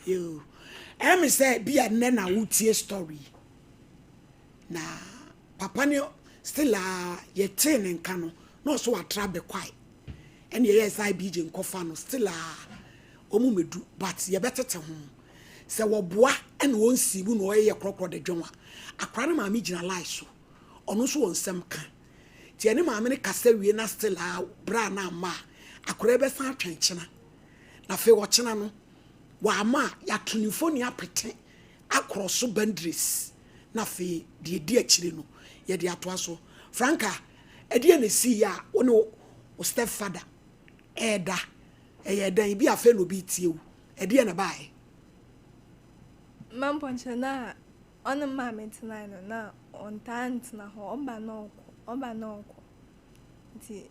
Yoo. Ɛyɛ me sɛ bi a nnɛ na wotie story yi. Na papa no still a yɛtee ne nka no na ɔso watra bɛkwae. Ɛne yɛyɛɛ sɛ IBJ nkɔfa no still a ɔmu mɛdu but yɛbɛtete ho. Sɛ wɔboa ɛna ɔnsi mu na ɔyɛ korɔkorɔ de dwen a, akora no maame gyina line so. Ɔno nso wɔ nsɛm ka. Nti ɛne maame no kasa wie na still a berɛ a na amma a, akora yi bɛsan atwɛn kyena. Na afei ɔkyena no, wamma a, yɛato ne mfoni apete akorɔ so boundaries na afei deɛ ɛdi akyire no, yɛde atoa so. Franka, ɛdeɛn na ɛsiiɛ a wo ne wo step father ɛreda? Ɛyɛɛ dɛn? Bi a afei na obi retie wo. Ɛdeɛn na ɛbaeɛ? Mampɔnkyɛ na ɔne maame tenae no, na ɔntaa ntena hɔ. Ɔba na ɔkɔ, ɔba na ɔkɔ. Nti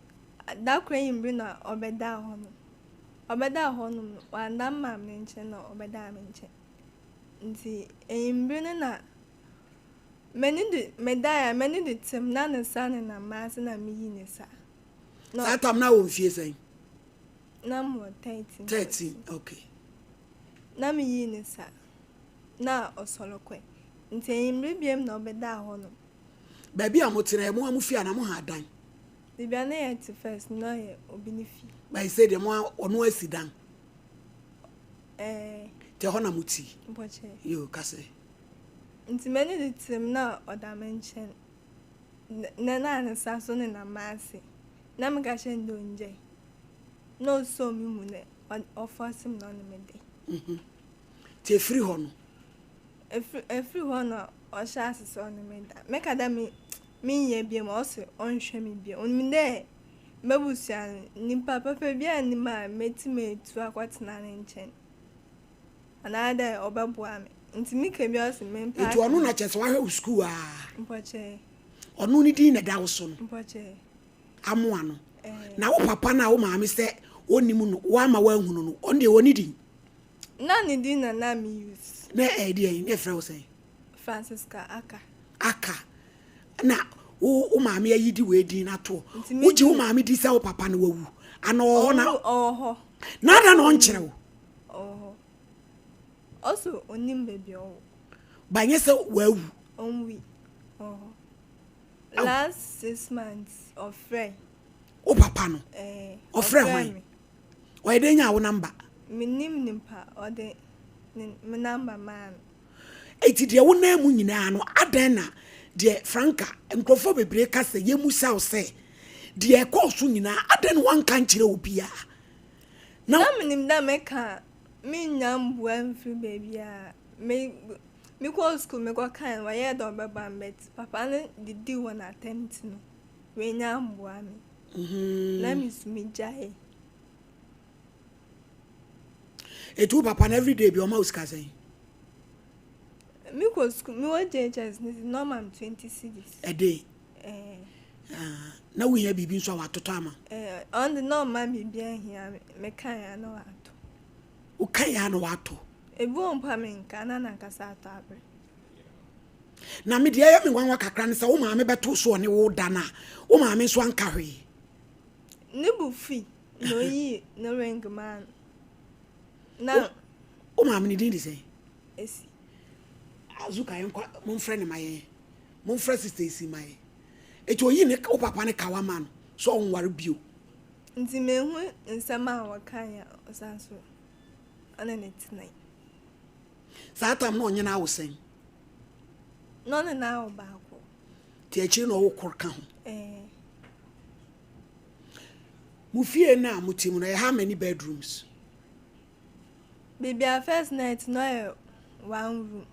da koro enyimber na ɔbɛdaa hɔ no. Ɔbɛdaa hɔ nom no, wanda me maame ne nkyɛn na ɔbɛdaa me nkyɛn. Nti enyimber no na m'ani do medae a m'ani do tem na ne nsa nenam m'ase na miyi ne sa. Na Saa tam na wɔ mfie sɛn? Na mowɔ 13. 13, okay. Na miyii ne sa na ɔsɔr kɔe. Nti enyimber biom na ɔbɛdaa hɔ nom. Baabi a motena yɛ mo a mo fie anaa mo ha dan? Baabi a na yɛte first no na ɔyɛ obi ne fie. But sɛ deɛ mo a ɔno asi dan. Ɛɛ. Nti ɛhɔ na mo ti? Mpɔkyɛ. Yoo kasɛ. Nti m'ani de tem na ɔda me nkyɛn. Na na ne nsa so nenam m'ase. Na meka kyerɛ no dɛ ongyae. Na osoo me mu na ɔfɔɔse me na ɔne me dae. Mhm. Nti efiri hɔ no? Efiri hɔ na ɔhyɛ ase sɛ ɔne me da. Meka dɛ me menyɛ bio ma ɔse ɔnhwɛ me bio. Onyim dɛ m'ebusua no nyimpa papa biara nnyi mu a metumi etu akɔtsena ne nkyɛn anaadɛ ɔbɛboa me. Ntsi meka bi a ɔse mempɛ Nti ɔno na kyerɛ sɛ wahwɛ wo sukuu aa? Mpɔkyɛɛ. Ɔno ne din na ɛda wo so no? Mpɔkyɛɛ. Amoa no. Ɛɛ. Na wo papa no a wo maame sɛ ɔnnim no, woama woahunu no, ɔno deɛ ɔnni din? Na ne din na na me use. Na ɛyɛ deɛn? Na yɛfrɛ wo sɛn? Francisca Aka. Aka. Na wo wo maame ayi di wei din no ato hɔ. Wogye wo maame di sɛ wo papa no wawu? Ana ɔwɔ hɔ na? Ɔwɔ hɔ. Na ada na ɔnkyerɛ wo? Ɔwɔ hɔ. Ɔso onim baabi ɔwɔ. Ba nyɛ sɛ wawu. Ɔnwui. Ɔwɔ hɔ. Last 6 months ɔfrɛ. Wo papa no? Ɛɛ. Ɔfrɛ hwan? Ɔyɛ dɛn nyaa wo number? Menim nipa ɔde ne me number maa no. Enti deɛ wonam mu nyinaa no, adɛn na deɛ Franka, nkurɔfoɔ bebree ka sɛ yɛmmisa wo sɛ, deɛ ɛkɔɔ so nyinaa, adɛn na woanka nkyerɛ obiara? Na. Na menim dɛ meka a, mennya mboa mfiri baabiara. Me mekɔɔ sukuu mekɔkae no, wɔyɛɛ dɛ ɔbɛboa me but papa no didii wɔn atɛm nti no, oennya ammboa me. Na mesu megyaee. Eti wo papa no everyday bi ɔma wo sika sɛn? Mekɔ sukuu, mewɔ JHS no na ɔma me 20 cedis. A day? Eh. Ah, na wohia biribi nso a watotɔ ama? Eh, ɔno de na ɔma biribi ahia me, mekae a na watɔ. Wokae a na watɔ? Ebi wɔ mpo a menka na nankasa atɔ abrɛ. Na me deɛ ɛyɛ me nwanwa kakra ne sɛ wo maame bɛto so ɔne wo da no a, wo maame nso anka hwee. Ne bo fui na oyii ne ring maa no. Na. Wo maame ne din de sɛn? Esi. Azuka yɛn kɔ momfrɛ ne ma yɛn. Momfrɛ sister Esi ma yɛn. Eti oyi ne wo papa ne kawa ma no sɛ ɔnware bio. Nti mehu nsɛm a wɔkae a ɔsan so ɔne ne tenae. Saa tam na ɔnye no awo sɛn? Na ɔne no awo baako. Nti akyiri na ɔwo kor ka ho. Ɛɛ. Mo fie no a mote mu no, ɛyɛ how many bedrooms? Baabi a first night no ɔyɛ one room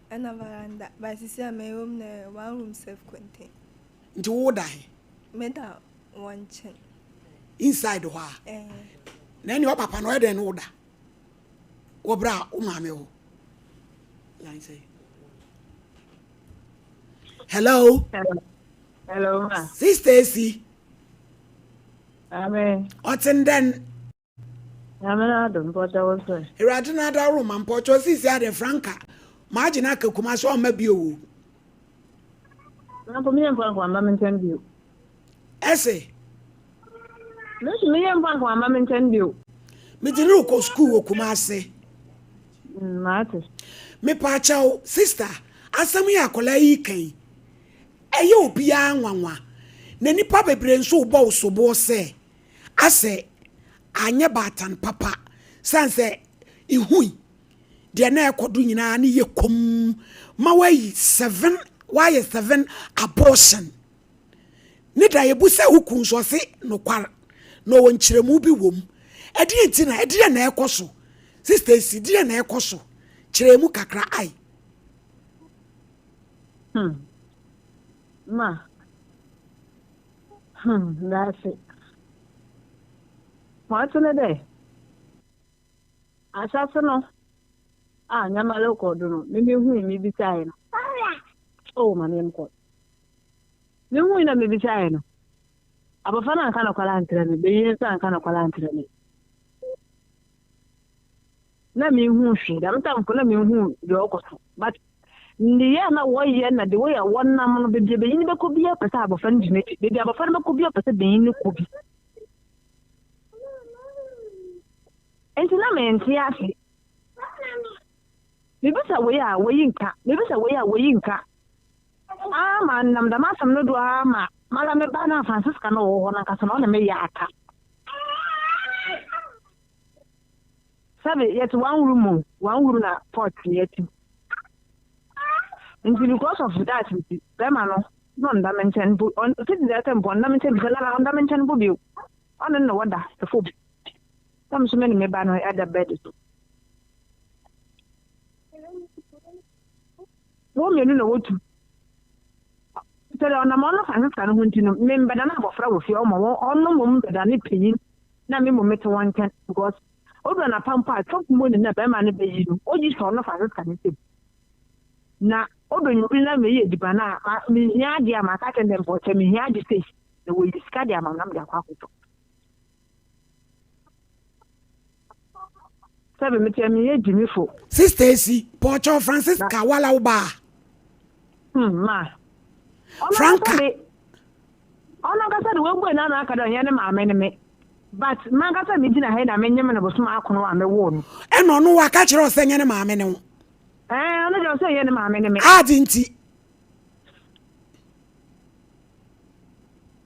ɛna veranda but sisi a mɛwɔ mu no ɛyɛ one room self contained. Nti wo da he? Meda wɔn nkyɛn. Inside hɔ a? Ɛɛ. Na ɛne ɔpapa no ɔyɛ dɛn ne wo da? Wɔ berɛ a wo maame wɔ? Line sɛ. Hello. Hello, ma. Sister Esi. Amen. Ɔte ndɛn? Nyame na adom mpɔkyɛ wo so. Awurade na adaworo ma mpɔkyɛ sisi ade Franka. Maagye no aka kuma so ɔmma bio o. Na mpo meyɛ mpo anka wamba me nkyɛn bio. Ɛse. Me nso meyɛ mpo anka wamba me nkyɛn bio. Mede no rekɔ sukuu wɔ Kumase. Mate. Mepaakyɛw sister, asɛm yi a akwadaa yi reka yi, ɛyɛ obiara nwanwa. Na nnipa bebree nso rebɔ wo soboɔ sɛ, asɛ anyɛ baatan papa, sane sɛ ihui deɛ na ɛkɔ do nyinaa ne yɛ komm ma woayi seven, woayɛ seven abortion. Ne da yɛbu sɛ wo kun nso ɔse nokwar na ɔwɔ nkyerɛmu bi wɔ mu. Ɛdeɛn nti na ɛdeɛn na ɛkɔ so? Sister Esi, deɛn na ɛkɔ so? Kyerɛ mu kakra ai. Hmm. Ma. Hmm, daase. Ma ɔtse ne dɛ, ahyɛse no a nneɛma rokɔ do no, me mehui mebisae no. Oh, ma menkɔ. Mehui na mebisae no, abɔfra no anka nokwar ankyerɛ me, banyin no so annka nokwar annkyerɛ me. Na mennhuu hwee, dɛm tam mpo na mennhuu deɛ ɔkɔ so. But nneyɛɛ a na wɔyɛ na the way a wɔnam no, baabi a banyin no bɛkɔ biara ɔpɛ sɛ abɔfra no di n'akyi, baabi a abɔfra no bɛkɔ biara ɔpɛ sɛ banyin no kɔ bi. Nti na mente ase. Mebisa wei a, wei nka, mebisa wei a, wei nka. Aa ma nam dɛm asɛm no do ara ma mara me ba no a Francisca no ɔwɔ hɔ no ankasa no ɔne me yɛ aka. Sɛbe yɛtse one room o, one room na pot na yɛtse mu. Ntsi because of that ntsi bɛrima no na ɔnnda me nkyɛn mpo, ɔnntse dza ɛtse mpo ɔnnda me nkyɛn bio, ɔnnda me nkyɛn mpo bio. Ɔno na wɔda famu na me so me ne me ba no yɛda bed do. Wɔn mmienu na wotu. Sɛdeɛ ɔnam ɔno Francisca no ho nti no, me mbɛda no abɔfra wɔ fie ɔma wɔn ɔno mmom bɛda ne panyin na me mmom mete wɔn nkyɛn because odu anapa mpo a chop money na bɛrima no bɛyi no ogye hyɛ ɔno Francisca ne nsam na odu anwummere na meyi aduban a ma mehia adeɛ a maka kyerɛ no dɛ mpɔkyɛ mehia ade sei na wɔyi sika de ama me na mede akɔ akɔtɔ. Sɛbe meteɛ meyɛ gyimifo. Sister Esi, pɔkyɛw Francisca wala wo baa. Hmm, ma. Franca. Ɔno ankasa de wabue n'ano aka dɛ ɔnyɛ ne maame ne me. But m'ankasa megyina ha yi na menyem no bosom akron a mewoo no. Ɛna ɔno waka kyerɛ wo sɛ nyɛ ne maame ne wo. Ɛɛ, ɔno deɛ ɔsɛ ɛnyɛ ne maame ne me. Adze nti.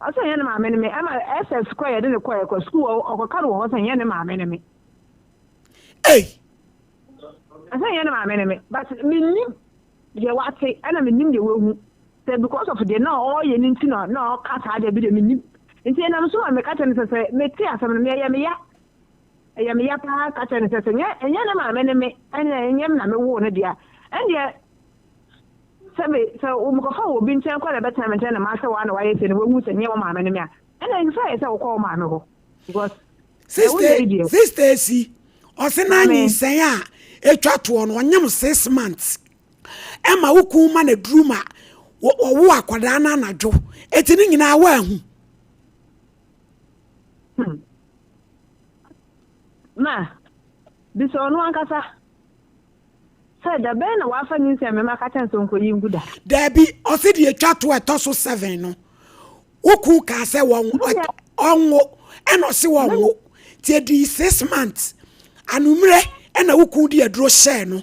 Ɔsɛ ɛnyɛ ne maame ne me. Ɛma SS kɔ yɛde ne kɔ ɛkɔ sukuu ɔkɔka no wɔ hɔ sɛ ɛnyɛ ne maame ne me. Ei! Ɛsɛ ɛnyɛ ne maame ne me but mennim deɛ wate ɛna mennim deɛ wahu sɛ because of deɛ na ɔyɛ no nti na na ɔka saa deɛ bi deɛ mennim nti ɛnam so ma meka kyerɛ no sɛ sɛ mete asɛm no ɛyɛ me ya ɛyɛ me ya paa ka kyerɛ no sɛ sɛ nyɛ ɛnyɛ ne maame ne me ɛna ɛnyɛ me na mewoo no deɛ ɛndeɛ sɛbe sɛ mekɔfa wɔ obi nkyɛn kɔ na ɛbɛtena me nkyɛn na masɛ waa na wayɛ sɛ no wahu sɛ nyɛ wo maame ne me a ɛna ɛnsɛ sɛ wokɔ wo maame hɔ because Sister sister esi ɔse na nyinsɛn a etwa toɔ no ɔnyem six months ɛma wo kun ma na duru ma ɔwo akwadaa no anadwo eti ne nyinaa woahu. Hmm. Ma bisa ɔno ankasa sɛ da bɛn na wafa nyinsɛn mema ka kyɛn sɛ ɔnkɔyi ngu da. Daabi ɔse deɛ etwa toɔ ɛtɔ so seven no Wo kun kaa sɛ wɔn ɔnwo ɛna ɔse wɔnwo nti ɛdii six months anummerɛ ɛna wo kun de aduro hyɛɛ no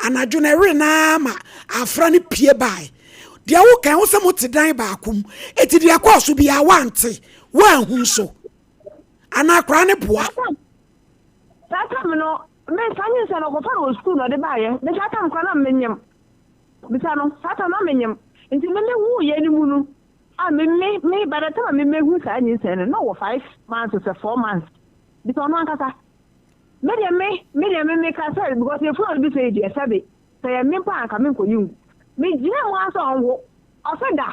anadwo no ɛwere no ara ma afra no pie bae deɛ wo kan wo sɛ mo te dan baako mu eti deɛ ɛkɔɔ so biara wante woanhu nso anaa koraa ne boa. Saa tam no me saa nyinsɛn no ɔkɔfa no wɔ sukuu na ɔde baayɛ me saa tam koraa na menyem bisa no saa tam na menyem nti me me woo yɛ no mu no A me me me by the time a me mehu saa nyinsɛn no na ɔwɔ 5 months sɛ 4 months bisa ɔno ankasa me deɛ me me deɛ me me ka sɛ because efunu a ɔde sɛ yi deɛ sɛbe sɛ yɛ me mpo a anka me nkɔyi ngu me gyina mu ara sɛ ɔnwo ɔsɛ da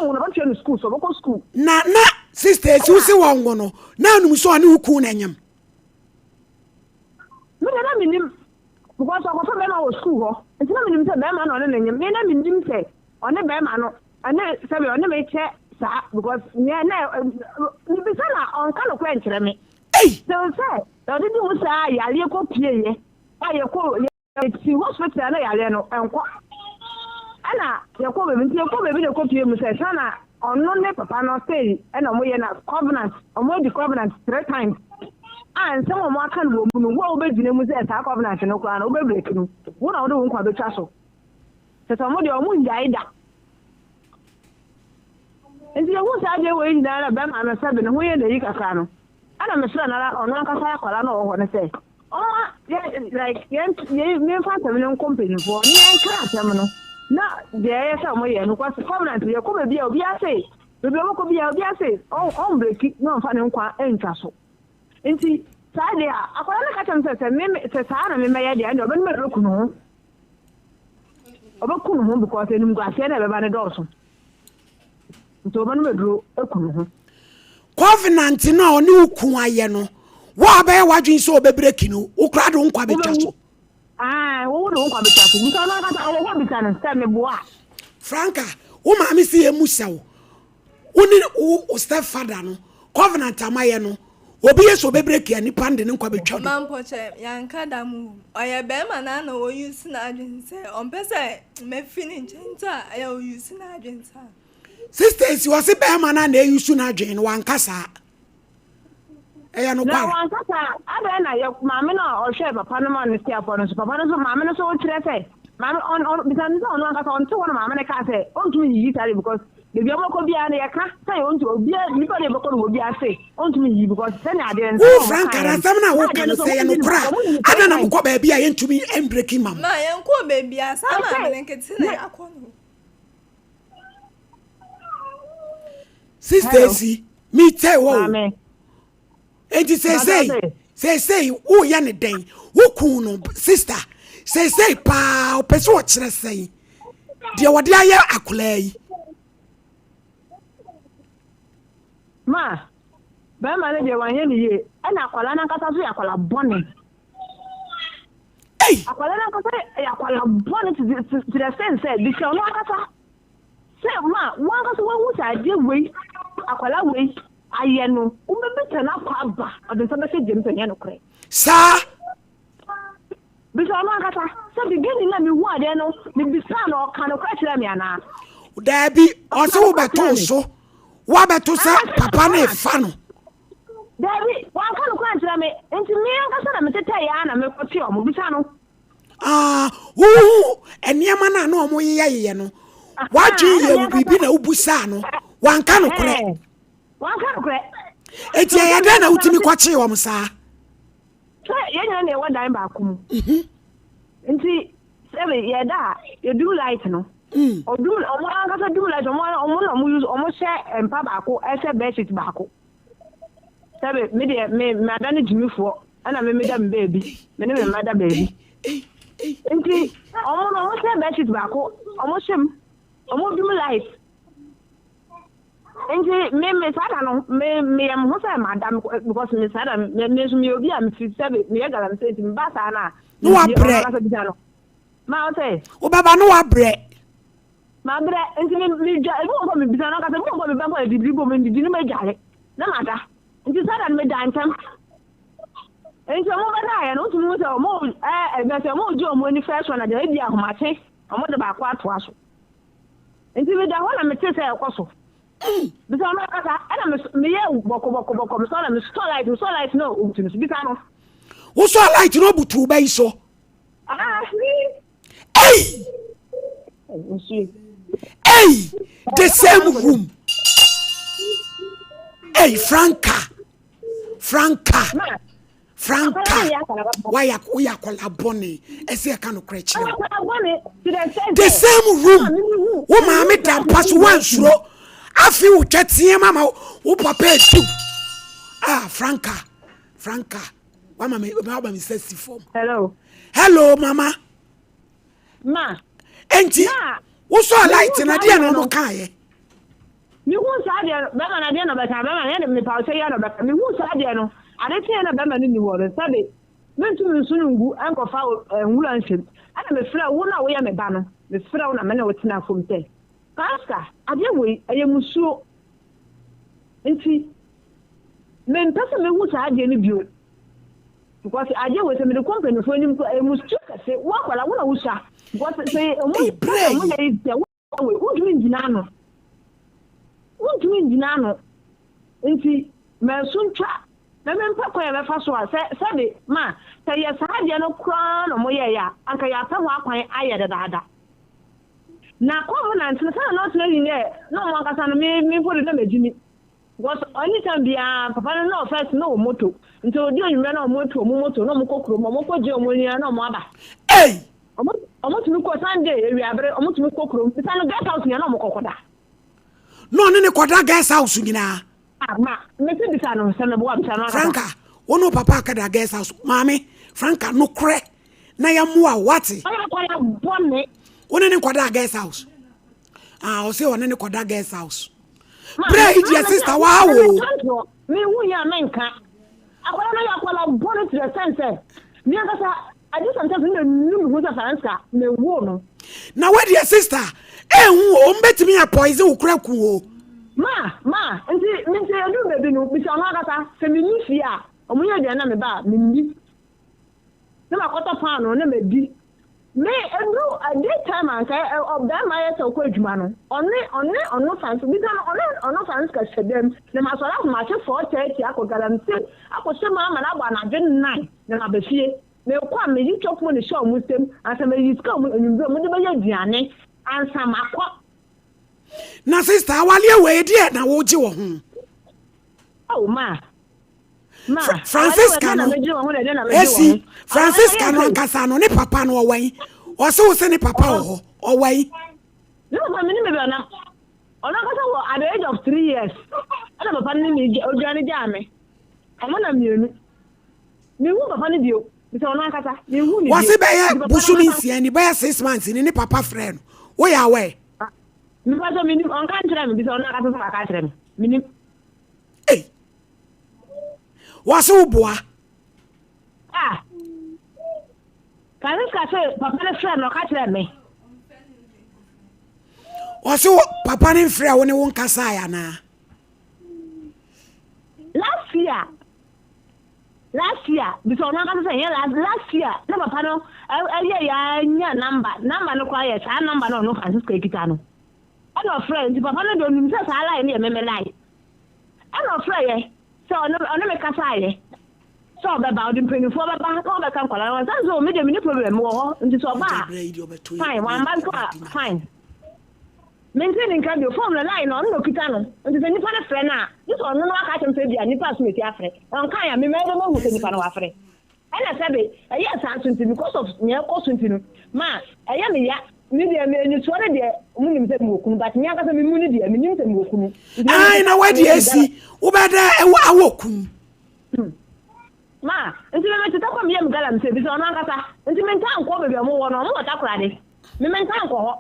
ɔnwo no ɔbɛtua no school so ɔbɛkɔ school. Na na sister esi wo se wɔnwo no na anum sɛ ɔne wo kun na nyem. Me deɛ na menim because ɔkɔfa bɛrima wɔ school hɔ nti na menim sɛ bɛrima na ɔne ne nyem me na menim sɛ ɔne bɛrima no ɛne sɛbi ɔne me kyɛ saa because nea na mebisa na ɔnka nokorɛ nkyerɛ me sɛ sɛ ɔde di mu saa yareɛ kɔ pie yɛ a yɛkɔ yɛsi hospital na yareɛ no ɛnkɔ ɛna yɛkɔ baabi nti yɛkɔ baabi na yɛkɔ pie mu sɛ sana ɔno ne papa no sei ɛna ɔmo yɛ na covenant ɔmo adi covenant three times. A nsɛm a wɔaka no wɔ mu no, wo a wobɛgyina mu sɛ saa covenant no koraa no wobɛbreki no, wo na wode wo nkwa bɛtwa so. Kyerɛ sɛ wɔn deɛ wɔn nnyae da. Nti yɛhu saa adeɛ wei nyinaa na bɛrima no sɛbe ne ho yɛ n'ayi kakra no, ɛna mefrɛ no ara ɔno ankasa akwadaa no a ɔwɔ hɔ no sɛ ɔma yɛ like yɛn yɛn yɛmfa asɛm no nkɔ mpanyinfoɔ ne yɛnka asɛm no na deɛ ɛyɛ sɛ wɔyɛ no because covenant yɛkɔ baabi a obiara se baabi a wɔkɔ biara obiara se ɔn ɔnbreki na ɔnfa ne nkwa ntwa so nti saa deɛ a akwadaa no ka kyerɛ me sɛ sɛ me sɛ saa na memɛyɛ deɛ ɛnna ɔbɛnom aduro ku ne ho ɔbɛku ne ho because animguaseɛ na ɛbɛba ne dɔɔso nti ɔbɛnom aduro aku ne ho. Covenant no a ɔne wo kun ayɛ no, wo a bɛyɛ w'adwene sɛ ɔbɛbreki no, wo koraa de wo nkwa bɛtwa so. Ae, wo de wo nkwa bɛtwa so. Bisa ɔno ankasa, ɔwɔ hɔ bisa no sɛ meboa. Franka, wo maame si yɛ mu sɛ wo, wo ne wo step father no, covenant a moayɛ no, obi yɛ sɛ ɔbɛbreki a nipa no de ne nkwa bɛtwa do. Mampɔkyɛ, yɛanka da mu wom. Ɔyɛ bɛrima na na ɔuse n'adwene sɛ ɔmpɛ sɛ mɛfi ne nkyɛn nti a ɛyɛ ɔuse n'adwene saa. Sister esi ɔse bɛrima no a na ɛyusu n'adwene no wanka saa. Ɛyɛ Na nokware. wanka saa adɛn na yɛ maame no a ɔhwɛɛ papa no ma no siafoɔ no nso papa no nso maame no nso kyerɛ sɛ maame ɔn ɔn bisa no sɛ ɔno ankasa ɔnte hɔ na maame no kaa sɛ ɔntumi nyiyi saa de because baabi a ɔbɛkɔ biara no yɛka sɛ ɔntu obiara nipa de bɛkɔ no wɔ biara se ɔntumi nyiyi because sɛnea adeɛ no Wo sɛnea ɔmo Frank kaeɛ no asɛm no a na woka adeɛ no no nso sɛ ɔmo ɛyɛ nyi no nokorɛ a ɔmo nyi adɛn na three times. mokɔ baabi a yɛntumi mbreki ma mo? Ma yɛnkɔɔ baabiara saa Ɔse maame no nkete na ne yɛakɔ no. Sister hello esi mi tẹ wɔ o. maame Enti bàtà seesei ɔse seesei woyɛ ne dɛn? Wo kun no sister seesei paa ɔpɛ sɛ ɔkyerɛ sɛn deɛ wɔde ayɛ akwadaa yi. Ma bɛrima no deɛ wanyɛ ne yie ɛna akwadaa no ankasa nso yɛ akwadaa bɔne. Ei! Akwadaa no ankasa yɛ akwadaa bɔne to the to the extent sɛ bisa ɔno ankasa sɛ ma wo ankasa woahu sɛ adeɛ wei akwadaa wei ayɛ no wobɛbisa no akɔ aba ɔde nsa bɛhyɛ gyam sɛ ɛnyɛ nokorɛ. Saa. Bisa ɔno ankasa sɛ beginning na mehu adeɛ no mebisaa no ɔka nokorɛ kyerɛɛ me anaa? Daabi, Ɔka ɔse nokorɛ wobɛto kyerɛɛ wo me. so. Woabɛto sɛ Anaasɛ papa no refa no. Daabi, wanka nokorɛ ankyerɛ me, enti me ankasa na metetɛeɛ ara na mekɔtee wɔn. Bisa no. Ah, wohu nneɛma no a na wɔyeyɛyeyɛ no, w'adwene Ɛna yɛ me wo ankasa biribi na wobusaa no, wanka nokorɛ. Ɛhɛn, wanka nokorɛ. Enti So ɛyɛ sɛ me dɛn na ankasa wotumi mete kɔkyee wɔn saa? Sɛ yɛn nyinaa na yɛwɔ dan baako mu. Nti sɛbe yɛda a, yɛdum light no. Ɔdum, wɔn ankasa dum light, wɔn wɔn na wɔn use, wɔn hyɛ mpa baako, ɛhyɛ bedsheet baako. Sɛbe me deɛ me mada ne gyimifoɔ, ɛna me meda me baabi, me ne me mma da baabi. Nti wɔn no wɔn hyɛ bedsheet baako, wɔn hyɛ mu, wɔn dum light. Nti me me saa da no me meyɛ me ho sɛ mada because me saa da me me nso meyɛ obi a mefi sɛ meyɛ galamsey nti meba saa na Na wabrɛ. ɔno ankasa bisa no ma ɔsɛ Wobɛba na wabrɛ. mabrɛ nti me medwa ebi wɔ hɔ mebisa no ankasa ebi wɔ hɔ meba mpo a yɛdidi bom ndidi no madware na mada nti saa da no meda ntɛm nti ɔmo bɛdaeɛ no wotumi hu sɛ ɔmo ɛɛ ɛbɛ sɛ ɔmo gye ɔmo ani first one adeɛ ebi ahomakye ɔmo de baako atoa so Nti meda hɔ na mete sɛ ɛkɔ so. Bisa ɔno ankasa, ɛna meyɛ bɔkɔbɔkɔbɔkɔ, mesɔ na mesɔ light, mesɔ light na obutu no so, bisa no. Wosɔ light na obutu ba yi so? Ah. Ei! Ei! The same room. Ei, Franca. Franca. Franka, wayɛ woyɛ akwadaa bɔne, ɛsɛ yɛka nokorɛ kyerɛ wo. The same room, wo maame da mpa so wansuro, afi wo twɛ teɛ ma ma wo papa adiw. Ah, Franka, Franka, wama me wama me nsa si fam. Hello. Hello, mama. Ma. Enti, wosɔ light na deɛ na wɔn kaeɛ. Mehuu saa adeɛ no, bɛrima no adeɛ na ɔbɛka, bɛrima no ɛne mepa wo kyɛ yi ara na ɔbɛka, mehuu saa adeɛ no, ade kyeeɛ na bɛrima no nni hɔ no, sɛbe mentumi nso no ngu nkɔfa nwura nhyɛ mu, ɛna mefrɛɛ wo no a woyɛ me ba no, mefrɛɛ wo na me ne wo tenaa fam sɛ, Pastor, adeɛ wei, ɛyɛ musuo, nti mempɛ sɛ mehu saa adeɛ no bio, because adeɛ wei sɛ mede kɔ mpanimfoɔ anim koraa, ɛyɛ musuo kɛse, wo akwadaa, wo na wosua, because sɛ ɔmo, sɛdeɛ ɔmo yɛ yi sɛ, Wei, wontumi ngyina ano. Wontumi ngyina ano. Nti, manso ntwa. Na mempɛ kwan a mɛfa so a, sɛ, sɛbe, ma, sɛ yɛ saa adeɛ no koraa na wɔyɛeɛ a, anka yɛapɛ ho akwan ayɛ dedaada. Na covenant no, sɛdeɛ na ɔtena yi yɛ, na wɔn ankasa no, me, me mpo de na magye mi. Because anytime biara, papa no na ɔfirst na ɔwɔ moto. Nti ɔdi anwummerɛ na wɔn atu wɔn moto, na wɔn kɔ kurom, wɔn kɔ gye wɔn ani na wɔn aba. Ei! Wɔn, wɔn tumi kɔ Sunday awiabere, wɔn tumi kɔ kurom. Bisa no guest house nyinaa na wɔn kɔ kɔda. Na ɔne ne kɔda guest house nyinaa. Ah, ma, mese bisa no sɛ meboa bisa no ankasa. Franka, wo ne wo papa akɛda guest house. Maame, Franka, nokorɛ na yɛmmoa wo, wate? Ɔyɛ akwadaa bɔne. Wo ne ne nkɔda guest house. Ah, ɔse ɔne ne kɔda guest house. Berɛ yi deɛ sister waa wo. Mehu yɛ a menka. Akwadaa no yɛ akwadaa bɔne to the extent sɛ, me ankasa I do sometimes na menu me ho sɛ Franska me wo no. Na wo deɛ sister ehu o, wɔn bɛtumi a poison wo kora ku o. Ma, ma, nti me nti eduru baabi no, bisa ɔno ankasa, sɛ me nni fie a, wɔn yɛ aduane na me ba a, me nni. Na ma kɔtɔ paano na ma di. Me, eduru day time a nka ɔbɛrima yɛ sɛ ɔkɔ adwuma no, ɔne, ɔne ɔno Franska, bisa no, ɔne ɔno Franska hyɛ dɛm, na ma sɔre ahomakye 4:30 akɔ galamsey, akɔhyɛ mu ama no abɔ anadwo 9 na ma ba fie. Mekɔ a, meyi chop money hyɛ wɔn nsam ansa mayi sika a wɔn anwummere a wɔde bɛyɛ aduane ansa makɔ. Na sister awaleɛ wei deɛ na wogye wɔ ho. Oh ma. Ma. Francisca no. Esi Francisca no ankasa no ne papa no ɔwɔ yi. Ɔse wo se ne papa wɔ hɔ. Ɔwɔ yi. Ne papa me ne me bɛ na. Ɔno ankasa wɔ at the age of 3 years. Ɛna papa no ne me odwane gyaa me. Ɔmo na mmienu. Menhuu papa no bio. Mesɛ ɔno ankasa, menhuu no bio. Wɔse bɛyɛ bosome nsia ni, bɛyɛ 6 months ni, ne papa frɛɛ no. Woyɛ aware? Mepa sɛ menim, ɔnka nkyerɛ me, bisa ɔno ankasa sɛ waka akyerɛ me. Menim. Ei! Wɔse wo boa. Ah! Francisca se papa no frɛ no, ɔka kyerɛ me. Wɔse wo papa no mfrɛ wo ne wo nkasaeɛ anaa? Last year, last year, bisa ɔno ankasa sɛ ɛnyɛ last last year na papa no ɛyɛ ya nya number, number no koraa yɛ saa number no ɔno Francisco ekita no. Ɛna ɔfrɛ nti papa no de onim sɛ saa line no yɛ meme line. Ɛna ɔfrɛ yɛ sɛ ɔno ɔne me kasa yɛ sɛ ɔbɛba, ɔde mpanyinfoɔ bɛba na ɔbɛka nkwadaa no ɔsan sɛ me deɛ me ni problem wɔ hɔ nti sɛ ɔba a fine, wamba nso a fine. Mente ne nka bio, phone no line no ɔno na okita no nti sɛ nipa no frɛ no a gye sɛ ɔno no aka akyerɛ me sɛ ebia nipa a so meti afrɛ, ɔnkae a me mɛyɛ dɛn mahu sɛ nipa no wafrɛ. Ɛna sɛbe ɛyɛɛ saa nso nti because of nea ɛkɔ so nti no ma ɛyɛ me ya, me deɛ me anisoɔ no deɛ ɔmo nim sɛ mewɔ kunu but me ankasa me mu no deɛ menim sɛ mewɔ kunu. Nti me Ae na wadi asi wobɛdɛ ɛwɔ awɔ kunu. Ma nti me mete takwa meyɛ me galamsey bisa ɔno ankasa nti mentaa nkɔ baabi a ɔmo wɔ no, ɔmo wɔ Takoradi, me mentaa nkɔ hɔ.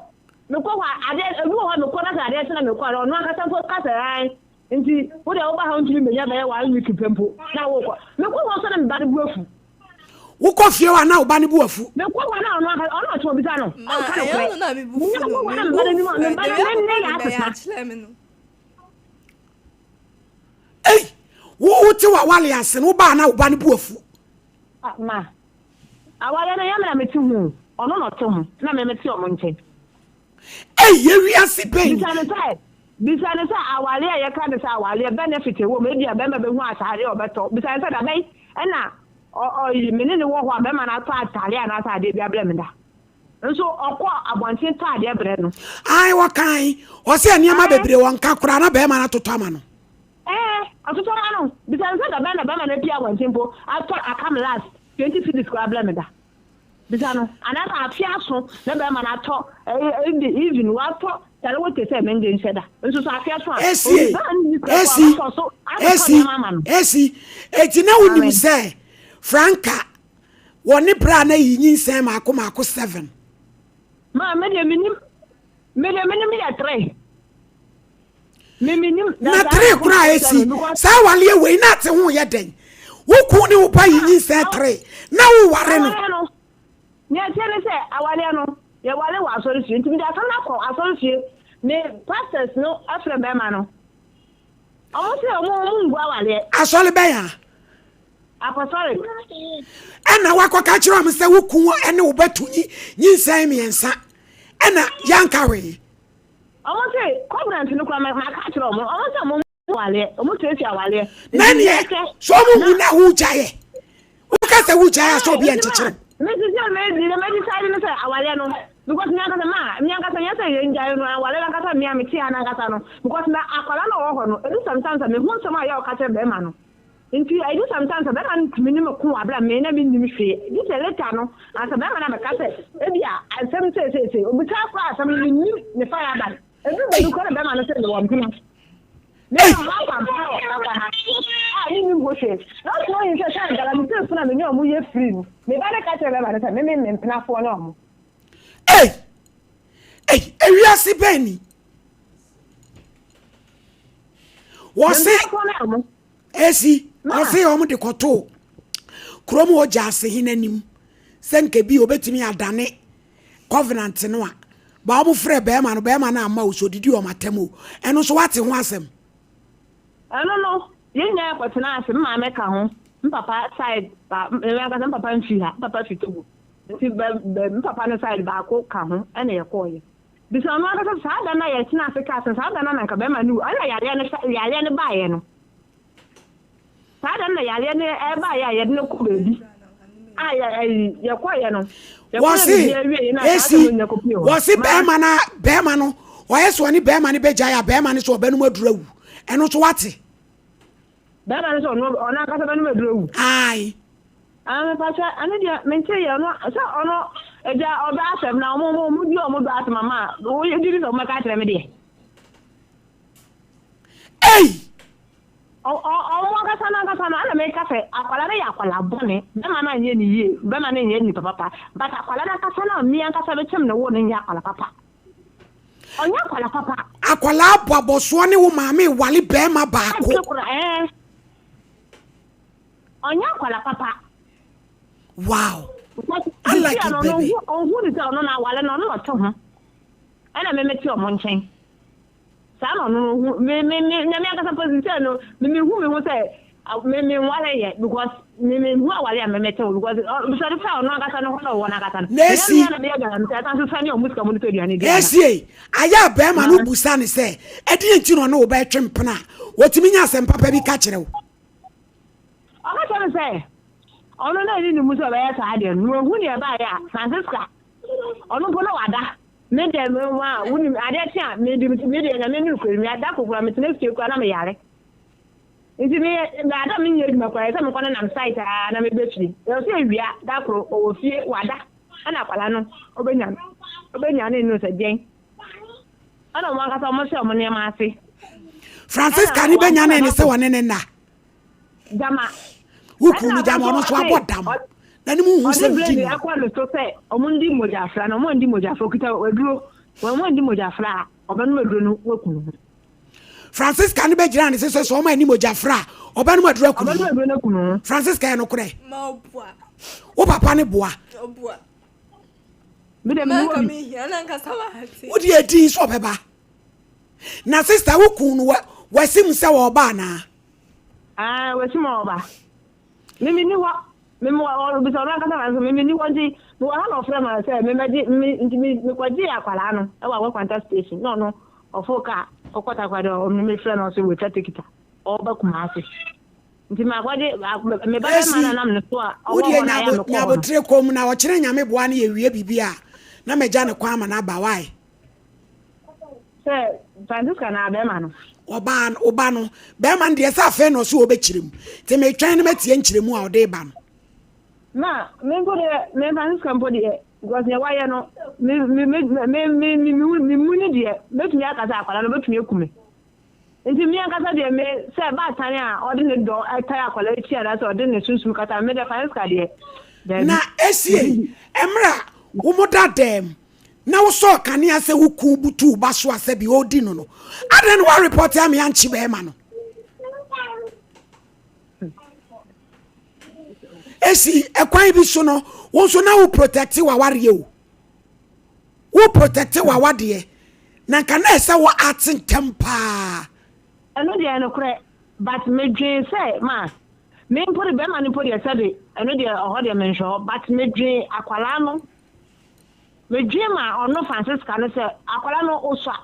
Mekɔ hɔ a, adeɛ, ebi wɔ hɔ a mekɔ na sɛ adeɛ kye na mekɔ a, ɔno ankasa mpo ka sɛ ae, nti wo deɛ woba ha wontumi mmɛnya bɛyɛ one week pɛ mpo na wokɔ. Mekɔ hɔ nso na me ba no bo afu. Wokɔ fie hɔ a na wo ba no bo afu? Mekɔ hɔ na ɔno ankasa, ɔno ɔte hɔ bisa no, Ma ɔnka ɛyɛ nokorɛ. ɔno na me bo Menya fu kɔ no, hɔ na me me ba bo no anim a, fu me ɛ, ba no the way ne a ne papa yɛ no bɛyɛ asesa. akyerɛ me no. Ei, wo wote w'awale ase no, wobaa na wo ba no bo afu. Ah, ma, awareɛ no ɛnyɛ me na mete ho o, ɔno na ɔte ho, na me mete ɔmo nkyɛn. Ei, yɛ wiase bɛn ni? Bisa no sɛ, bisa no sɛ awareɛ a yɛka no sɛ awareɛ benefit ɛwɔ mu, ebia bɛrima bɛhu ataadeɛ a ɔbɛtɔ. Bisa no sɛ da bɛn ɛna ɔ ɔyi me ne no wɔ hɔ a bɛrima no atɔ ataadeɛ anaasɛ adeɛ bi abrɛ me da. Nso ɔkɔ abɔnten tɔ adeɛ brɛ no. Ae, ɔkae, ɔse nneɛma bebree ɔnka koraa na bɛrima no atotɔ ama no. Ɛɛ, ɔtotɔ ma no. Bisa no sɛ da bɛn na bɛrima no apue abɔnten mpo atɔ akam last 20 cedis koraa abrɛ me da. Bisa no, anaasɛ afe aso na bɛrima no atɔ ɛɛ even watɔ kyale wote sɛ mengye nhyɛ da. Nso so afe aso a, Esi, obi bɛrima no nni sika mpo a esi, watɔ so atotɔ esi, nneɛma ama no. esi. Eti na wonim Amen. sɛ Franka wɔ ne bra na yi nyinsɛn maako maako 7. Ma me deɛ menim, me deɛ menim yɛ 3. Me menim Na 3 koraa esi, saa awaleɛ wei na ate ho yɛ dɛn? Wo kun ne wo ba yi nyinsɛn 3 na wo ware no. Awareɛ no, nea ɛteɛ ne sɛ awareɛ no, yɛware wɔ asɔrefie nti mede asɛm no akɔ asɔrefie. Me pastors no afrɛ bɛrima no. Ɔmo se ɔmo ɔmo ngu awareɛ. Asɔre bɛn a? Apostolic. Ɛna wakɔka kyerɛ ɔmo sɛ wo kun ne wo ba tu nyi nyinsɛn 3 ɛna yɛanka hwee. Ɔmo se covenant no koraa maka akyerɛ ɔmo. Ɔmo se ɔmo. Awareɛ, ɔmo siesie awareɛ. Na neɛ sɛ ɔmo hu na wogyaeɛ, woka sɛ wogyaeɛ a sɛ obi ɛnkyekyere wo. Me sisi a me deɛ me decide ne sɛ awareɛ no because me ankasa ma me ankasa nyɛ sɛ yɛn gyae no awareɛ no ankasa me a me te ha no ankasa no because na akwadaa no ɔwɔ hɔ no edu sometimes a me hu nsɛm a yɛ ɔka kyerɛ bɛrima no nti edu sometimes a bɛrima no tumi ne me ko wɔ abira me na me nim hwee gye sɛ later no ansa bɛrima no abɛka sɛ ebi a asɛm seeseesei obisa koraa asɛm no me nim ne fa yɛ aba edu baabi koraa na bɛrima no sɛ mewɔ mpena. Me na m'aba mpa wɔ papa ha a mennim ho hwee. Na ɔtena ɔyi sɛ sɛ galamsey funu a me ne ɔmo yɛ free no, me ba no ka kyerɛ bɛrima no sɛ me me me mpenafoɔ ne ɔmo. Ei! Ei! Ewiase bɛn ni? Wɔse esi ɔse wɔn de kɔtoo kurom hɔ gyaase he n'anim sɛ nka bi obetumi adane covenant no a ba wɔn frɛ bɛrima no bɛrima no amma o so odidi wɔn atɛm o ɛno nso wate ho asɛm. Ɛno no yɛn nyinaa kɔtena ase me maame ka ho me papa side ba me ankasa me papa mfi ha me papa fi Togo nti bɛ bɛ me papa no side baako ka ho ɛna yɛkɔɔyɛ bisa ɔno ankasa saa da no a yɛtena ase kaa sɛ saa da no na nka bɛrima no wu ɛna yareɛ no yareɛ no baeɛ no. Saa da no na yareɛ no ɛbaeɛ a yɛde no kɔ baabi a yɛ ɛyi yɛkɔeɛ no. Wɔse esi wɔse bɛrima na bɛrima no ɔyɛ sɛ ɔne bɛrima no bɛgyae a bɛrima no sɛ ɔbɛnom aduru awu ɛno nso wate. Bɛrima no sɛ ɔno ɔno ankasa bɛnom aduru awu. Ae. Ah mepakyɛ ɛno deɛ mente yɛ ɔno sɛ ɔno agya ɔdɔ asɛm na ɔmo ɔmo di ɔmo dɔ asɛm ama a wogye di sɛ ɔmo bɛka akyerɛ me deɛ. Ei! Ɔmo ankasa no ankasa no, ɛna meka sɛ akwadaa no yɛ akwadaa bɔne, bɛma no anyɛ ne yie, bɛma no nyɛ nipa papa, but akwadaa no ankasa no a me ankasa mekyem no woo no nyɛ akwadaa papa. Ɔnyɛ akwadaa papa. Akwadaa bɔ abɔsoɔ ne wo maame rewale bɛɛma baako. Ɛnte kora ɛɛ. Ɔnyɛ akwadaa papa. Wow. I like it baby. Ɔhu ne sɛ ɔno na awale no, ɔno na ɔte ho. Ɛna me mete ɔmo nkyɛn. Saa na ɔno no hu me me me na me ankasa mpo sɛ no me me hu me ho sɛ me me nware yɛ because me me hu aware a me me te ho because sɛ ɔde fa ɔno ankasa no hɔ na ɔwɔ no ankasa no na esi na me yɛ galamsey asan so sani ɔmo sika mo de tɔ aduane di ana esi ayɛ a bɛrima no busa ne sɛ ɛdeɛ nti na ɔne wo bɛtwe mpena a wɔtumi nya asɛm papa bi ka kyerɛ wo. Ɔka kyerɛ me sɛ ɔno na ɛni ne mu sɛ ɔbɛyɛ saa adeɛ no na wahu nea ɛbaeɛ a Francisca ɔno mpo na wada. Me deɛ me ho a wonim adeɛ kye a me de me deɛ nyame ne nokorɛ me da kokora me tena fie koraa na me yare nti me ada me nyɛ adwuma koraa sɛ me kɔ ne nam site a na me bɛ fie ɛwɔ sɛ awia da koro ɔwɔ fie wada ɛna akwala no ɔbɛnya ɔbɛnya ne no sɛ deɛn ɛna ɔmo ankasa ɔmo hyɛ ɔmo nneɛma ase. Francisca ne bɛnya ne ne sɛ wɔne ne nna. Gyama. Wo kunu no gyama ɔno nso abɔ dam. N'anim nhu sɛ wodi ni. Ɔde blade akɔ ne so sɛ ɔmo ndi mogyafra na ɔmo ndi mogyafra okita aduro wɔn ɔmo ndi mogyafra a ɔbɛnom aduro no waku ne ho. Francisca no bɛgyina ne se sɛ sɛ ɔmo anni mogyafra a ɔbɛnom aduro aku ne ho. Ɔbɛnom aduro no aku ne ho. Francisca yɛ nokorɛ. Wo papa ne boa. Me deɛ me wɔ bi. Wode edin sɛ ɔbɛba. Na sister wo kun no wasim sɛ ɔba anaa? Ah, wasi ma ɔba. Me me ni hɔ. Me me ɔbisa ɔno ankasa na nso me me ni hɔ nti me wɔ ha na ɔfrɛ ma sɛ me mɛgye me nti me me kɔgye akwadaa no ɛwɔ Agua Kwanta station na ɔno ɔfo kaa ɔkɔ Takoradi ɔno me frɛ no ɔsɛ wɔatwa tikita ɔba Kumasi nti me akɔgye me ba bɛma na nam ne so a ɔwɔ hɔ na ayɛ me kɔ hɔ no. Nyabotere kɔm na ɔkyerɛ nyame boa no yɛwie biribi a na magya ne kwan ama no aba wae. Sɛ Francisca na bɛrima no. Ɔbaa no, ɔba no, bɛrima no deɛ sɛ afei na ɔso ɔbɛkyerɛ mu. Nti metwɛn no matie nkyerɛmu a ɔde ba no. Ma, me mpo deɛ, me Francisca mpo deɛ, because deɛ wayɛ no, me, me, me, me, me, me, me, me mu no deɛ, mɛtumi aka sɛ akwadaa no ɔbɛtumi aku me. Nti me ankasa deɛ me sɛ baatan a ɔde ne dɔ tae akwadaa akyi anaasɛ ɔde ne sunsum kata me deɛ Francisca deɛ, daabi. Na esie, mmerɛ a wɔda dɛm na wosɔɔ kanea sɛ wo kun butu wo ba so a sɛbi ɔredi no no, adɛn na woarepɔte ame ankye bɛrima no? Esi ɛkwan bi so no, wo nso na wo protect w'awareɛ o. Wo protect w'awadeɛ. Na nka na ɛsɛ wo ate ntɛm paa. Ɛno deɛ nokorɛ, but medwen sɛ ma me mpo de bɛrima no mpo deɛ sɛbe ɛno deɛ ɔhɔ deɛ menhwɛ hɔ but medwen akwadaa no. Medwen ma ɔno Francisca no sɛ akwadaa no osua.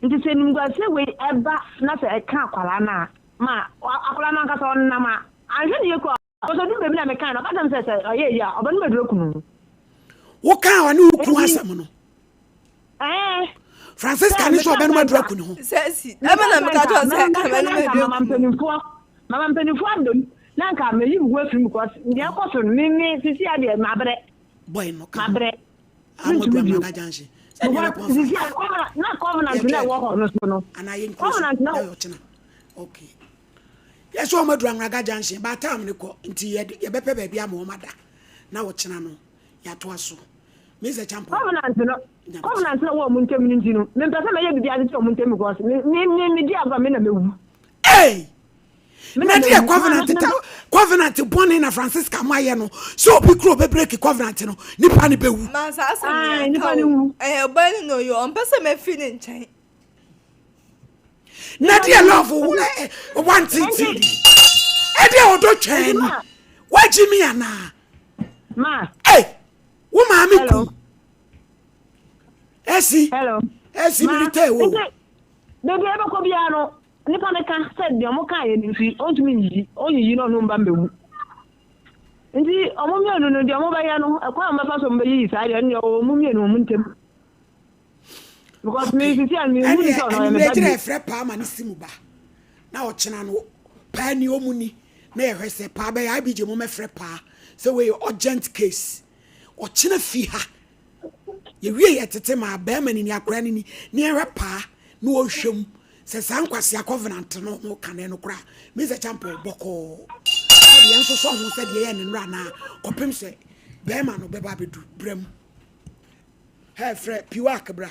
Nti sɛ animguaseɛ wei ɛba na sɛ ɛka akwadaa no a, ma akwadaa no ankasa ɔnam a, anhwɛ ne yie koraa a, because ɔduru baabi na mekae no, ɔka kyerɛ me sɛ sɛ ɔyɛ yie a, ɔbɛnom aduro aku ne ho. Wokaa ɔne wo kunu asɛm no? Ɛɛ. Francisca ne sɛ ɔbɛnom aduro aku ne ho. Sɛ si, ɛbɛ na meka kyerɛ sɛ ɔbɛnom aduro aku ne ho. Mama mpanimfoɔ aba mu na nka meyi me ho afiri mu because deɛ ɛkɔ so no me me sisi adeɛ mabrɛ. Boy no ka. Mabrɛ. Mentumi bio. Because sisi a covenant na covenant na ɛwɔ hɔ no so no. Covenant na. Okay. Yɛsɛ wɔn aduru Anwraga junction ba time no kɔ nti yɛbɛpɛ baabi ama wɔn ada na wɔkyena no yɛatoa so. Mr. Champo. Covenant no covenant na wɔ wɔn ntam no nti no mempɛ sɛ mɛyɛ biribi ade kyerɛ wɔn ntam because me me me me di agorɔ me na mɛwu. Hey! Na deɛ covenant ta covenant bɔne na Francisca mo ayɛ no sɛ obi kuro bɛ break covenant no nipa no bɛwu. Ma saa asɛm no yɛ ka o ɛyɛ ɔbaa no na ɔyɛ ɔmpɛ sɛ mɛfiri ne nkyɛn. Na deɛ love wantete ɛdeɛ ɔdɔ twɛn ni wagye mi anaa. Ma. Hey, wo maame kum. Esi. Hello. Esi military wo. Baabi a yɛbɛkɔ biara no, nnipa no ka sɛ deɛ wɔkaeɛ no nti, ɔntumi nyiyi, ɔnyiyi na ɔno mba mmɛwu. Nti wɔn mmienu no, deɛ wɔbɛyɛ no, ɛkwan a wɔbɛfa so wɔbɛyiyi saa deɛ, ɛno deɛ ɔwɔ wɔn mmienu wɔn ntam. Because me sisi a mehu ne sɛ ɔno ɔyɛ me ba bio. Ɛnneɛ ɛfrɛ paa ma ne si mu ba na ɔkyena no paa ni ɔmu ni na yɛhwɛ sɛ paa bɛyɛ IBJ mo mɛfrɛ paa sɛ wei urgent case ɔkyena fi ha Yɛwie yɛ tete maa bɛɛma no ni akora no ni ne yɛhwɛ paa na ɔhwɛ mu sɛ saa nkwasea covenant no ho ka no ɛno koraa me sɛ champɔ bɔkɔɔ ɔde yɛn nso sɔ ho sɛ deɛ yɛ ne nnora anaa kɔpem sɛ bɛɛma no bɛba abɛdu brɛ mu hɛ frɛ piwak bra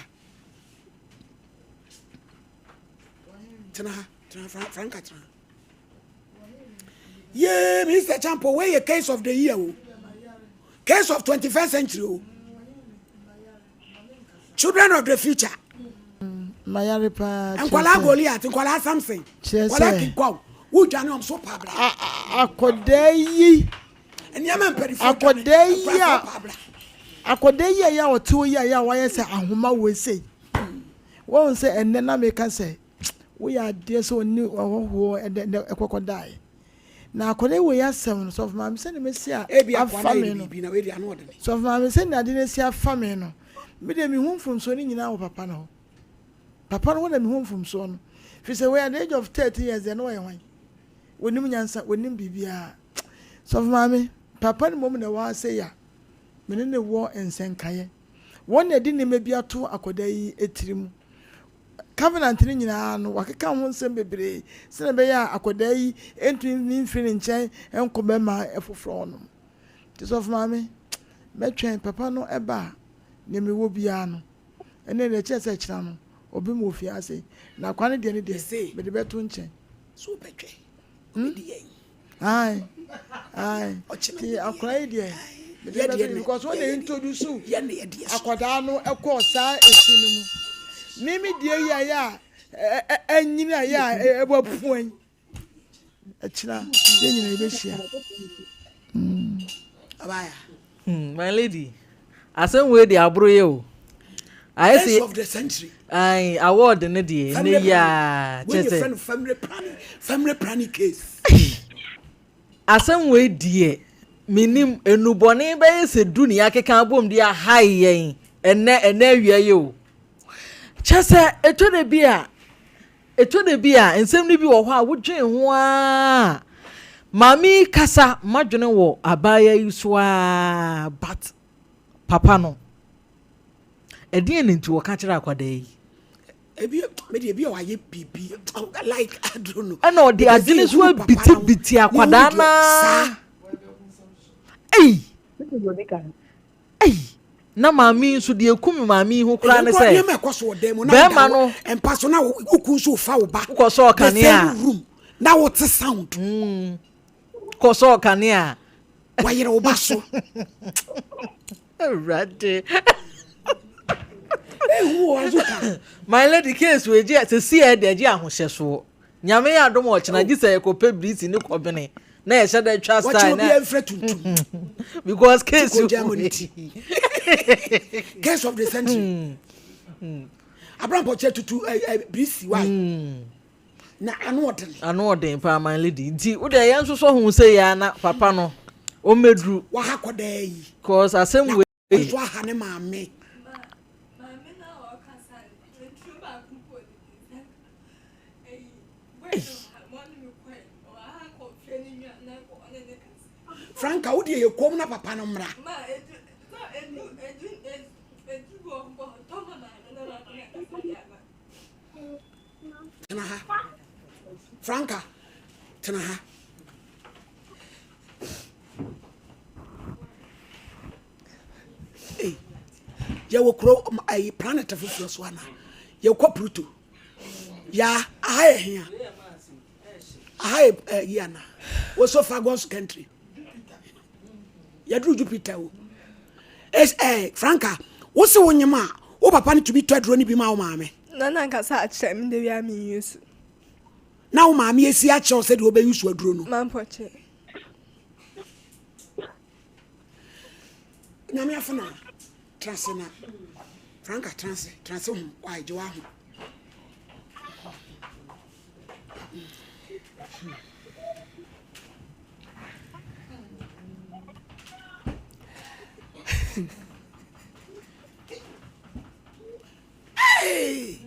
tena ha tena franka tena ha Yee, Mr. Champo, wei yɛ case of the year o. Case of 21st century o. Children of the future. Mayare paa. Nkwalaa Goliath, nkwalaa Samson, nkwalaa King Kong. Wodwane wɔn so paabra. Akɔdaa yi. Nneɛma mpanimfoɔ dwane. Akɔdaa yi a. Akɔdaa yi a yɛ a ɔte hɔ yi a yɛ a wayɛ sɛ ahoma wɔ sei. Wɔn sɛ ɛnnɛ na meka sɛ Woyɛ adeɛ sɛ ɔne ɔhɔhoɔ ɛdɛ dɛ ɛkɔkɔ daeɛ. Na akwadaa yi wei asɛm no, sɔfo maame sɛdeɛ mɛsi a Ebi akoa afa no ayɛ me no no, biribi na wei deɛ ano ɔdene. sɔfo maame sɛdeɛ ade no asi afa me no, me deɛ mehu mfomsoɔ no nyinaa wɔ papa no hɔ. Papa no hɔ na mehu mfomsoɔ no. Firi sɛ wei at the age of 13 years deɛ na ɔyɛ hwan? Wɔnim nyansa, wɔnim biribiara. Sɔfo maame, papa no mmom na ɛwɔ ha sei a me ne no wɔ nsɛnkaeɛ. Wɔn na ɛde nneɛma bi ato akwadaa yi tiri mu. Covenant no nyinaa no, wɔakeka ho nsɛm bebree sɛnea ɛbɛyɛ a akwadaa yi ntumi mfiri ne nkyɛn nkɔ bɛrima foforɔ hɔnom. Nti sɔfo maame, mɛtwɛn papa no ba a, nea mewɔ biara no, ɛnna deɛ ɛkyerɛ sɛ ɛkyena no, ɔbɛmu wɔ fie ase. Na akwa no deɛ no deɛ, mede bɛto nkyɛn. So wobɛtwɛn? Wobɛdi yɛn? Ae ae ti akwadaa yi deɛ mede bɛto ne because wɔn na introduce akwadaa no ɛkɔɔ saa esu no mu mimi deɛ yi a yɛ a ɛnyini a yɛ a ɛbɔ pua yi ɛkyina yɛn nyina yɛbɛhyia. Abaya. Hmm, my lady, asɛm wei de aboro yɛ o. Ayɛ sɛ of the century. Ayi, award ne deɛ ne yia kyɛ sɛ. Wọ́n family planning, family planning case. Asɛm wei deɛ menim enubɔne bɛyɛ sɛ du ne akeka abom de ahae yɛn ɛnɛ ɛnɛ awia yi o. Kyɛ sɛ ɛtɔ da bi a Ɛtɔ da bi a, nsɛm no bi wɔ hɔ a wodwen ho ara. Maame yi kasa, m'adwene wɔ abaayewa yi so ara, but papa no, ɛdeɛn na nti wɔka kyerɛ akwadaa yi? Ebi, me deɛ ebi a wayɛ biribi, like I don't know. Ɛna ɔde adwene so abitibiti akwadaa no ara. Ei! Ei! Na maame yi nso deɛ eku me maame yi ho koraa ne sɛ. Nneɛma ɛkɔ so wɔ dan mu na bɛrima no mpa so na wo kun nso fa wo ba. Wokɔ sɔɔ kanea. The same room na wote sound. Mm. Kɔ sɔɔ kanea. Wayere wo ba so. Awurade. Ehu wɔ azuka. My lady case wei gye sisi ɛ deɛ gye ahohyɛsoɔ. Nyame yɛ adom ɔkyena gye sɛ yɛkɔpɛ birisi ne kɔbene na yɛhyɛ dɛ twa style na wɔkyɛ obi mfrɛ tuntum because case case of the century hmm. Hmm. Abrampɔkyɛ tutu ɛ ɛ birisi wae. Na ano ɔden. Ano ɔden paa my lady. Nti wo deɛ yɛn nso ho sɛ yɛ na papa no ɔmmɛduru. Waha kɔdaa yi. Cause asɛm Na wei. nso aha ne maame. Maame na ɔkasa no, nturo baako mpo ɔde ne nsa ka. Eyi, boy no wɔ ha, mo ne me kɔe, ɔwɔ ha kɔ fie no nwa na ɔne ne kasa. Franka wo deɛ yɛ koom na papa no mmra. Ma edu, sɛ edu, edu, edu bi wɔ hɔ mpo a, ɔtɔ ma maame na maame na kasa de ama. Tena ha. Franka, tena ha. Ei, yɛwɔ kuro ayi planet foforɔ so ana? Yɛkɔ Pluto. Ya, aha yɛ hea. Aha yɛ ayi ana? Wɔsɔ Fagos country. Yɛduru Jupiter o. Es, eh, Franka, wo se wo nyem a, wo papa no tumi tɔ aduro no bi ma wo maame? Na nankasa akyerɛ me de wia me use. Na wo maame esi akyerɛ wo sɛdeɛ wobɛ use aduro no? Mampɔkyɛ. Nyame afena, tena ase na Franka tena ase, tena ase ho, wae, gye w'aho. Hey!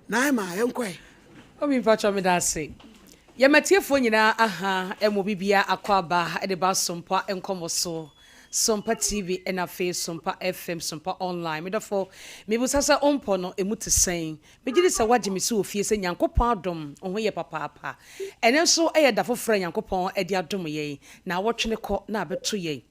Naima, yɛnkɔ ɛ. Obi mpakyɛ meda ase. Yɛma atiefoɔ nyinaa aha ɛmo bibia akɔ aba ɛde ba Sompa nkɔmɔ so. Sompa TV ɛna afei Sompa FM, Sompa Online. Medɔfo, mebusa sɛ ompɔ no emu te sɛn? Megye di sɛ woagye me so wɔ fie sɛ Nyankopɔn adom wo ho yɛ papaapa. Ɛnnɛ nso yɛ da foforɔ a Nyankopɔn de adom yɛn. Naawɔtwe no kɔ na abɛto yɛn.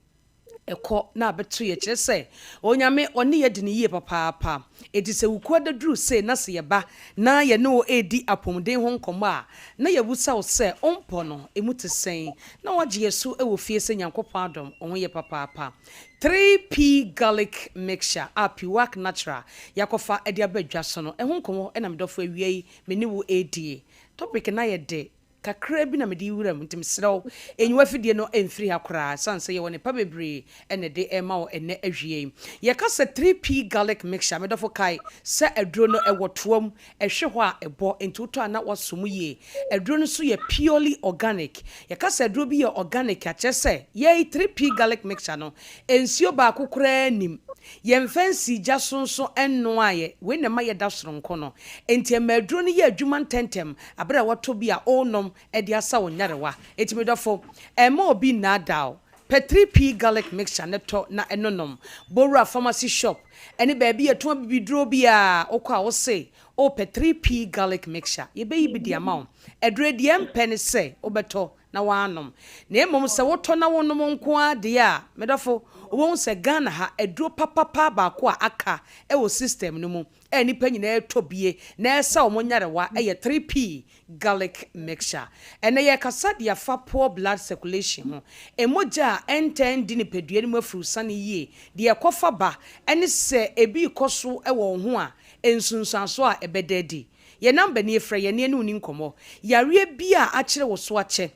Ɛkɔ na abɛto yɛn. Kyerɛ sɛ, Onyame ɔne yɛn adi no yie papaapa. Enti sɛ Wukuada duru sei na sɛ yɛba na yɛne wo redi apɔmuden ho nkɔmmɔ a, na yɛbisa wo sɛ, Wo mpɔ no, emu te sɛn? Na woagye yɛn so wɔ fie sɛ Nyankopɔn adom wo ho yɛ papaapa. 3P Garlic Mixture a Piwak Natural yɛakɔfa de aba dwa so no, ɛho nkɔmmɔ na me dɔfo awia yi me ne wo redi. Topic no ayɛ de kakraa bi na mede rewura mu, nti mesrɛ wo, nyi w'afidie no mfiri ha koraa, ɛsiane sɛ yɛwɔ nnepa bebree na ɛde rema wo ɛnnɛ awia yi. Yɛka sɛ 3P Garlic Mixture, me dɔfo kae sɛ aduro no ɛwɔ toa mu, Ɛhwe hɔ a, ɛbɔ, enti wotɔ a na woasɔ mu yie. Aduro no nso yɛ purely organic. Yɛka sɛ aduro bi yɛ organic a, kyerɛ sɛ yɛn 3P garlic mixture no, nsuo baako koraa nnim. Yɛmfa nsii gya so nso nnoaeɛ. Wei na ɛma yɛda sononko no. Enti ɛma aduro no yɛ adwuma ntɛmntɛm berɛ a woatɔ bi a worenom de asa wo nyarewa. Enti me dɔfo, mma obi nnaadaa wo. Pɛ 3P garlic mixture no tɔ na ɛno nom. Bɔ wura pharmacy shop ne baabi a yɛtɔn abibiduro biara, wokɔ a wose wopɛ 3P garlic mixture, yɛbɛyi bi de ama wo. Aduro yi deɛ ɛmpɛ ne sɛ wobɛtɔ na woanom. Na mmom sɛ wotɔ na wonom nko ara deɛ a, me dɔfo, wobɛhu sɛ Ghana ha aduro papapa baako a aka wɔ system no mu a nnipa nyinaa tɔ bie na ɛsa wɔn nyarewa yɛ 3P garlic mixture. Ɛnnɛ yɛrekasa de afa poor blood circulation ho, mogya a ɛntaa ndi nipadua no mu afurusane yie, deɛ ɛkɔfa ba, ne sɛ ebi rekɔ so wɔ wo ho a, nsunsuansoɔ a ɛbɛda adi. Yɛn number nie, frɛ yɛn na yɛne wo nni nkɔmmɔ. Yareɛ bi a akyere wo so akyɛ,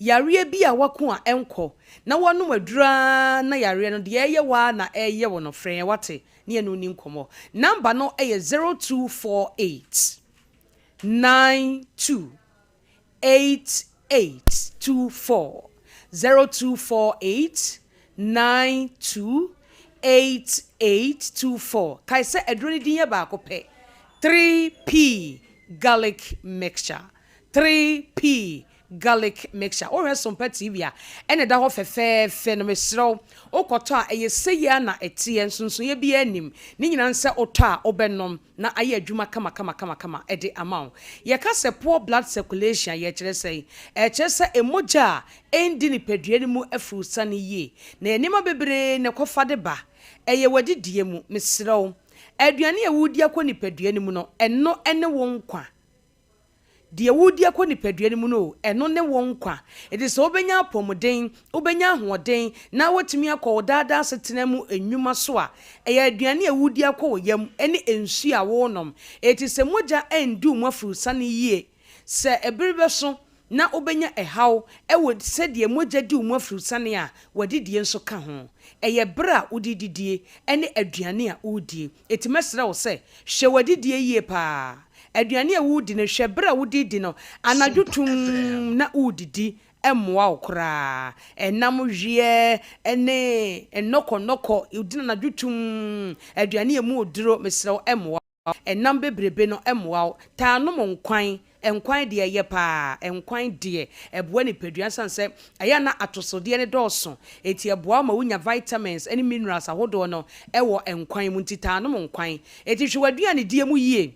yareɛ bi a woako a ɛnkɔ, na woanom aduro ara na yareɛ no deɛ ɛreyɛ wo ara na ɛreyɛ wo no, frɛ yɛn wate, na yɛne wo nni nkɔmmɔ. Number no yɛ 0248. 92 8824 0248 92 8824 Kae sɛ aduro no din yɛ baako pɛ, 3P Garlic Mixture. 3P Garlic Mixture. Wohwɛ Sompa TV a, ɛna ɛda hɔ fɛfɛɛfɛ no, mesrɛ wo, wokɔtɔ a, ɛyɛ sei ara na ɛteɛ, nsonsonoeɛ biara nnim. Ne nyinaa ne sɛ wotɔ a, wobɛnom. na ayɛ adwuma kamakamakama de ama wo. Yɛka sɛ poor blood circulation a, yɛkyerɛ sɛn? Ɛkyerɛ sɛ mogya a ɛndi nipadua no mu afurusiane yie. Na ɛyɛ nneɛma bebree na ɛkɔfa de ba. Ɛyɛ w'adidie mu. Mesrɛ wo, aduane a woredi akɔ nipadua no mu no, ɛno ne wo nkwa. Deɛ woredi akɔ nipadua no mu no o, ɛno ne wo nkwa. Enti sɛ wobɛnya apɔmuden, wobɛnya ahoɔden, na woatumi akɔ wo daa daa asetena mu nnwuma so a, ɛyɛ aduane a woredi akɔ wo yam ne nsuo a worenom. Enti sɛ mogya anndi wo mu afurusane yie, sɛ ɛbere bɛso. na wobɛnya ɛhaw wɔ sɛdeɛ mogya di wo mu afiriwsane a w'adidie nso ka ho. Ɛyɛ berɛ a wode didie ne aduane a woredie. Enti mɛsrɛ wo sɛ, hwɛ w'adidie yie pa ara. Aduane a woredi no, hwɛ berɛ a wode redi no. Anadwo tumm na woredidi mmoa wo koraa. Ɛnam weɛ ne nnɔkɔnnɔkɔ, wodi no anadwo tumm, aduane a ɛmu duro, mesrɛ wo, ɛmmoa wo. Ɛnam bebrebe no mmoa wo. Taa nom nkwan. Nkwan deɛ ɛyɛ paa. Nkwan deɛ, ɛboa nipadua ɛsiane sɛ ɛyɛ a na atosodeɛ no dɔɔso. Enti ɛboa wo ma wonya vitamins ne minerals ahodoɔ no wɔ nkwan mu. Nti taa nom nkwan. Enti hwɛ w'aduanedie mu yie.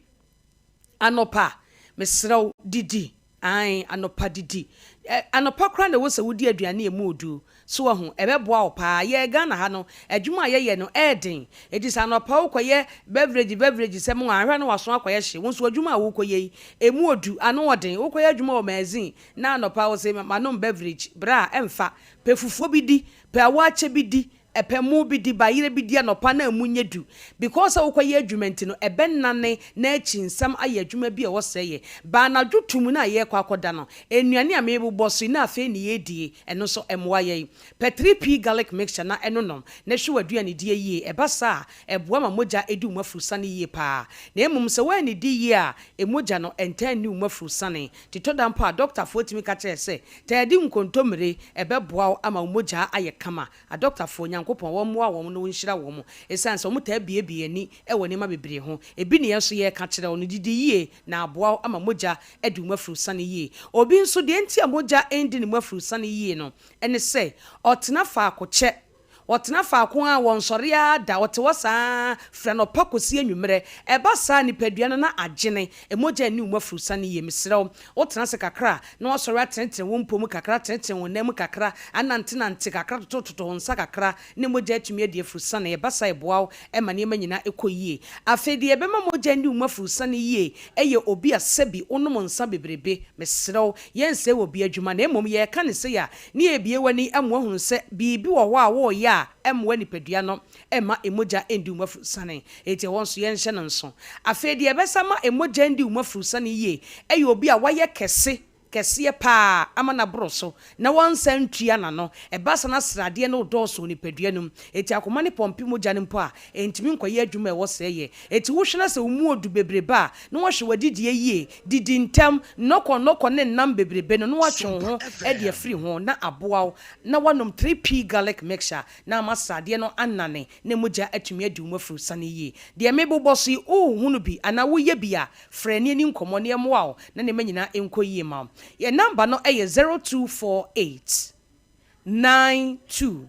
Anɔpa, mesrɛ wo, didi. Aane, anɔpa didi. Ɛ, anɔpa koraa na ɛwɔ sɛ wodi aduane a ɛmu ɔdu. So wahu? Ɛbɛboa wo paa. Yɛn Ghana ha no, adwuma a yɛyɛ no, ɛyɛ den. Enti sɛ anɔpa wokɔyɛ beverage beverage sɛm a, anhwɛ a na w'aso akɔyɛ hye. Wo nso w'adwuma a worekɔyɛ yi, ɛmu ɔdu, ano ɔden. Wokɔyɛ adwuma wɔ magazine na anɔpa wose, manom beverage. Bra, ɛmfa. Pɛ fufuo bi di, pɛ awaakye bi di, Ɛpɛ mo bi di ba yerɛ bi di anɔpa na ɛmu nyɛ du because sɛ wokɔ yɛ adwuma nti no ɛbɛ nane na akyi nsɛm ayɛ adwuma bi a ɛwɔ sɛ yɛ ba anadwo tum no a yɛkɔ akɔda no nnuane a mebobɔ so yi na afei ne yɛdie ɛno nso ɛmoa yɛn pɛ 3P garlic mixture na ɛno nom na hwɛ w'aduane die yie ɛba saa a ɛboa ma mogya ɛdi wo mu afurusane yie paa na mmom sɛ woannidi yie a mogya no ɛntaa nni wo mu afurusane nti tɔ da mpo a dɔktafoɔ tumi ka kyerɛ sɛ taa di nkontommire ɛbɛboa wo ama wo mogya ayɛ kama Adɔktafoɔ, Nyankopɔn wɔmmoa wɔn na wɔnhyira wɔn ɛsiane sɛ wɔtaa buebue yɛn ani wɔ nneɛma bebree ho. Ebi ne yɛn nso yɛreka kyerɛ wo no, didi yie na aboa wo ama mogya adi wo mu afurusane yie. Obi nso, deɛ nti a mogya ndi ne mu afurusane yie no ne sɛ ɔtena faako kyɛ. Ɔtena faako ara, wɔnsɔre ara da, ɔte hɔ saa ara firi anɔpa kɔsi anwummerɛ. Ɛba saa a, nipadua no na agyene, mogya nni wo mu afurusane yie. Mesrɛ wo, wotena ase kakra a, na wasɔre atenetene wo mpɔ mu kakra, atenetene wo nan mu kakra, anantenante kakra, totototo wo nsa kakra, ne mogya atumi adi afurusane. Ɛba saa a, ɛboa wo ma nneɛma nyinaa kɔ yie. Afei deɛ ɛbɛma mogya nni wo mu afurusane yie yɛ obi a sɛbi wonom nsa bebrebe. Mesrɛ wo, yɛnsɛe obi adwuma, na mmom yɛreka no sei a, ne yɛrebue w'ani ama woahunu sɛ biribi wɔ hɔ a woreyɛ a ɛmmoa nipadua no mma mogya nndi wo mu afurusane. Enti ɛhɔ nso yɛnhyɛ no nso. Afei deɛ ɛbɛsa ama mogya ndi wo mu afurusane yie yɛ obi a wayɛ kɛse, kɛseɛ pa ara ama no aboro so, na wansan ntua n'ano. Ɛba saa na sradeɛ no redɔɔso wɔ nipadua no mu. Enti akoma no pɔmpe mogya no mpo a, ɛntumi nkɔyɛ adwuma a ɛwɔ sɛ ɛyɛ. Enti wohwɛ na sɛ wo mu ɔdu bebrebe a, na woahwɛ w'adidie yie. Didi ntɛm, nnɔkɔnnɔkɔ ne nnam bebrebe no, na woatwe wo ho de afiri ho na aboa wo na woanom 3P Garlic Mixture na ama sradeɛ no anane na mogya atumi adi wo mu afurusane yie. Deɛ mebobɔ so yi, wohunu bi anaa woyɛ bi a, frɛ na yɛnni nkɔmmɔ na yɛmmoa wo na nneɛma nyinaa nkɔ yie mma wo. Yɛn namba no yɛ 0248 92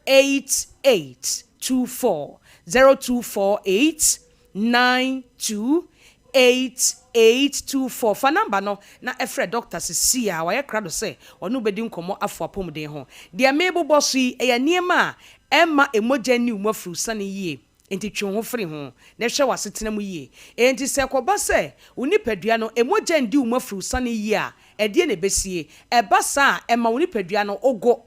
88 24, 0248 92 8824. Fa namba no na frɛ dɔkta seesei ara. Wayɛ krado sɛ ɔne wo bɛdi nkɔmmɔ afa w'apɔmuden ho. Deɛ merebobɔ so yi, ɛyɛ nneɛma a ɛmma mogya nni wo mu afurusane yie, enti twe wo ho firi ho, na hwɛ w'asetena mu yie. Enti sɛ ɛkɔba sɛ wo nipadua no, mogya nni wo mu afurusane yie a, ɛdeɛn na ɛbɛsie? Ɛba saa a, ɛma wo nipadua no go.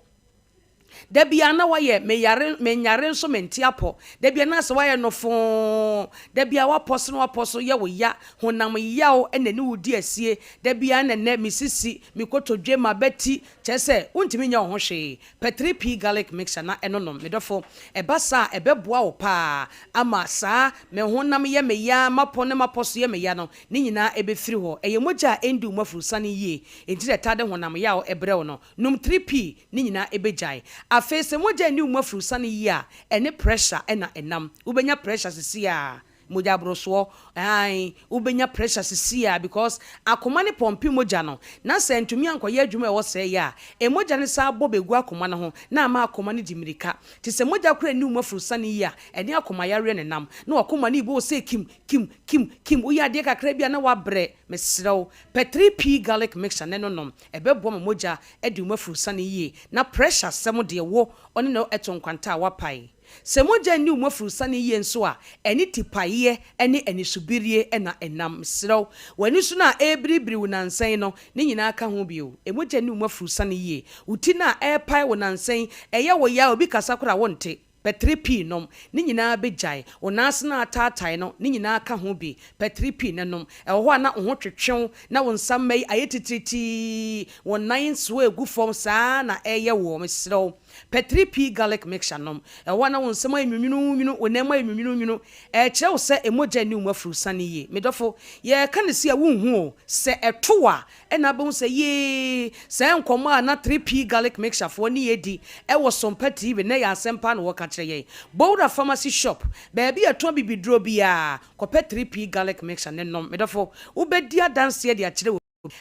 Da biara na wayɛ meyare menyare nso mente apɔ. Da biara na asɛ wayɛ nofoo. Da biara wapɔ so na wapɔ so yɛ wo ya. Honam yaw na ɛne wo di asie. Da biara na ɛnɛ me sisi, me kotodwe, m'abati, kyerɛ sɛ wontumi nyɛ wo ho hwee. Pɛ 3P garlic mixture na ɛno nom. Me dɔfo, ɛba saa a ɛbɛboa wo paa ama saa me honam yɛ me ya, m'apɔ ne m'apɔ so yɛ me ya no, ne nyinaa ɛbɛfiri hɔ. Ɛyɛ mogya a ɛndi wo mu afurusane yie nti na ɛtaa de honam yaw brɛ wo no. Nom 3P ne nyinaa ɛbɛgyae. Afei sɛ mogya nni wo mu afurusane yie a, ɛne pressure na ɛnam. Wobɛnya pressure sisi a, mogya aborosoɔ, aane, wobɛnya pressure sisi a because akoma no pɔmpe mogya no, na sɛ antumi ankɔyɛ adwuma a ɛwɔ sɛ ɛyɛ a, mogya no san bɔ bɛgu akoma no ho na ama akoma no di mmirika. Nti sɛ mogya koraa nni wo mu afurusane yie a, ɛne akoma yareɛ na ɛnam. Na wakoma no rebɔ wo sɛ kim, kim, kim, kim, woyɛ adeɛ kakra bi a na wabrɛ. Mesrɛ wo, pɛ 3P garlic mixture na ɛno nom. Ɛbɛboa ma mogya adi wo mafurusane yie, na pressure asɛm deɛ wo ɔne no to nkwanta a woapae. Sɛ mogya nni wo mafurusane yie nso a, ɛne tipaeɛ ne anisobirie na ɛnam. Mesrɛ wo, w'ani so no a ɛrebiribiri wo nansa yi no, ne nyinaa ka ho bio. Mogya nni wo mafurusane yie. Wo ti no a ɛrepae wo nansa yi, ɛyɛ wo ya a obi kasa koraa a wonte. Pɛ 3P nom. Ne nyinaa bɛgyae. Wo nan ase no a ataatae no, ne nyinaa ka ho bi. Pɛ 3P na nom. Ɛwɔ hɔ a na wo ho twetwe wo, na wo nsa mma yi ayɛ titiritii, wo nan nsoa regu fam, saa ara na ɛreyɛ woɔ. Mesrɛ wo, pɛ 3P garlic mixture nom. Ɛwɔ hɔ a na wo nsam ayɛ nwunwununwunu, wo nan mu ayɛ nwunwununwunu. Ɛrekyerɛ wo sɛ mogya nni wo mu afurusane yie. Me dɔfo, yɛreka no sei a wonhu o, sɛ ɛto wo a, Ɛna abɛhu sɛ yee, saa nkɔmmɔ a na 3P Garlic Mixture foɔ ne yɛn di wɔ Sompa TV nnɛ yɛ asɛm paa na wɔka kyerɛ yɛn. Bowura Pharmacy Shop, baabi a yɛtɔn abibiduro biara, kɔpɛ 3P Garlic Mixture ne nom. Me dɔfo, wobɛdi adanseɛ de akyerɛ obi.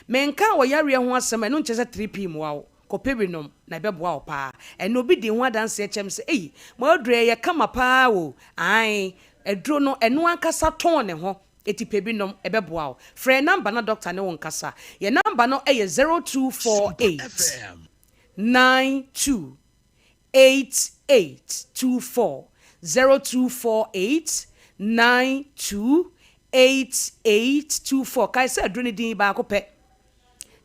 Menkaa wɔ yareɛ ho asɛm a, ɛno nkyerɛ sɛ 3P mmoa wo. Kɔpɛ bi nom, na ɛbɛboa wo paa. Ɛnnɛ obi dii ho adanseɛ kyerɛɛ me sɛ, Ei, mo aduro yi ɛyɛ kama paa o. Aane, aduro no, ɛno ankasa tɔn ne ho. Eti pɛ bi nom, ɛbɛboa wo. Frɛ yɛn namba na dɔkta ne wo nkasa. Yɛn namba no yɛ 0248 92 8824, 0248 92 8824. Kae sɛ aduro no din baako pɛ.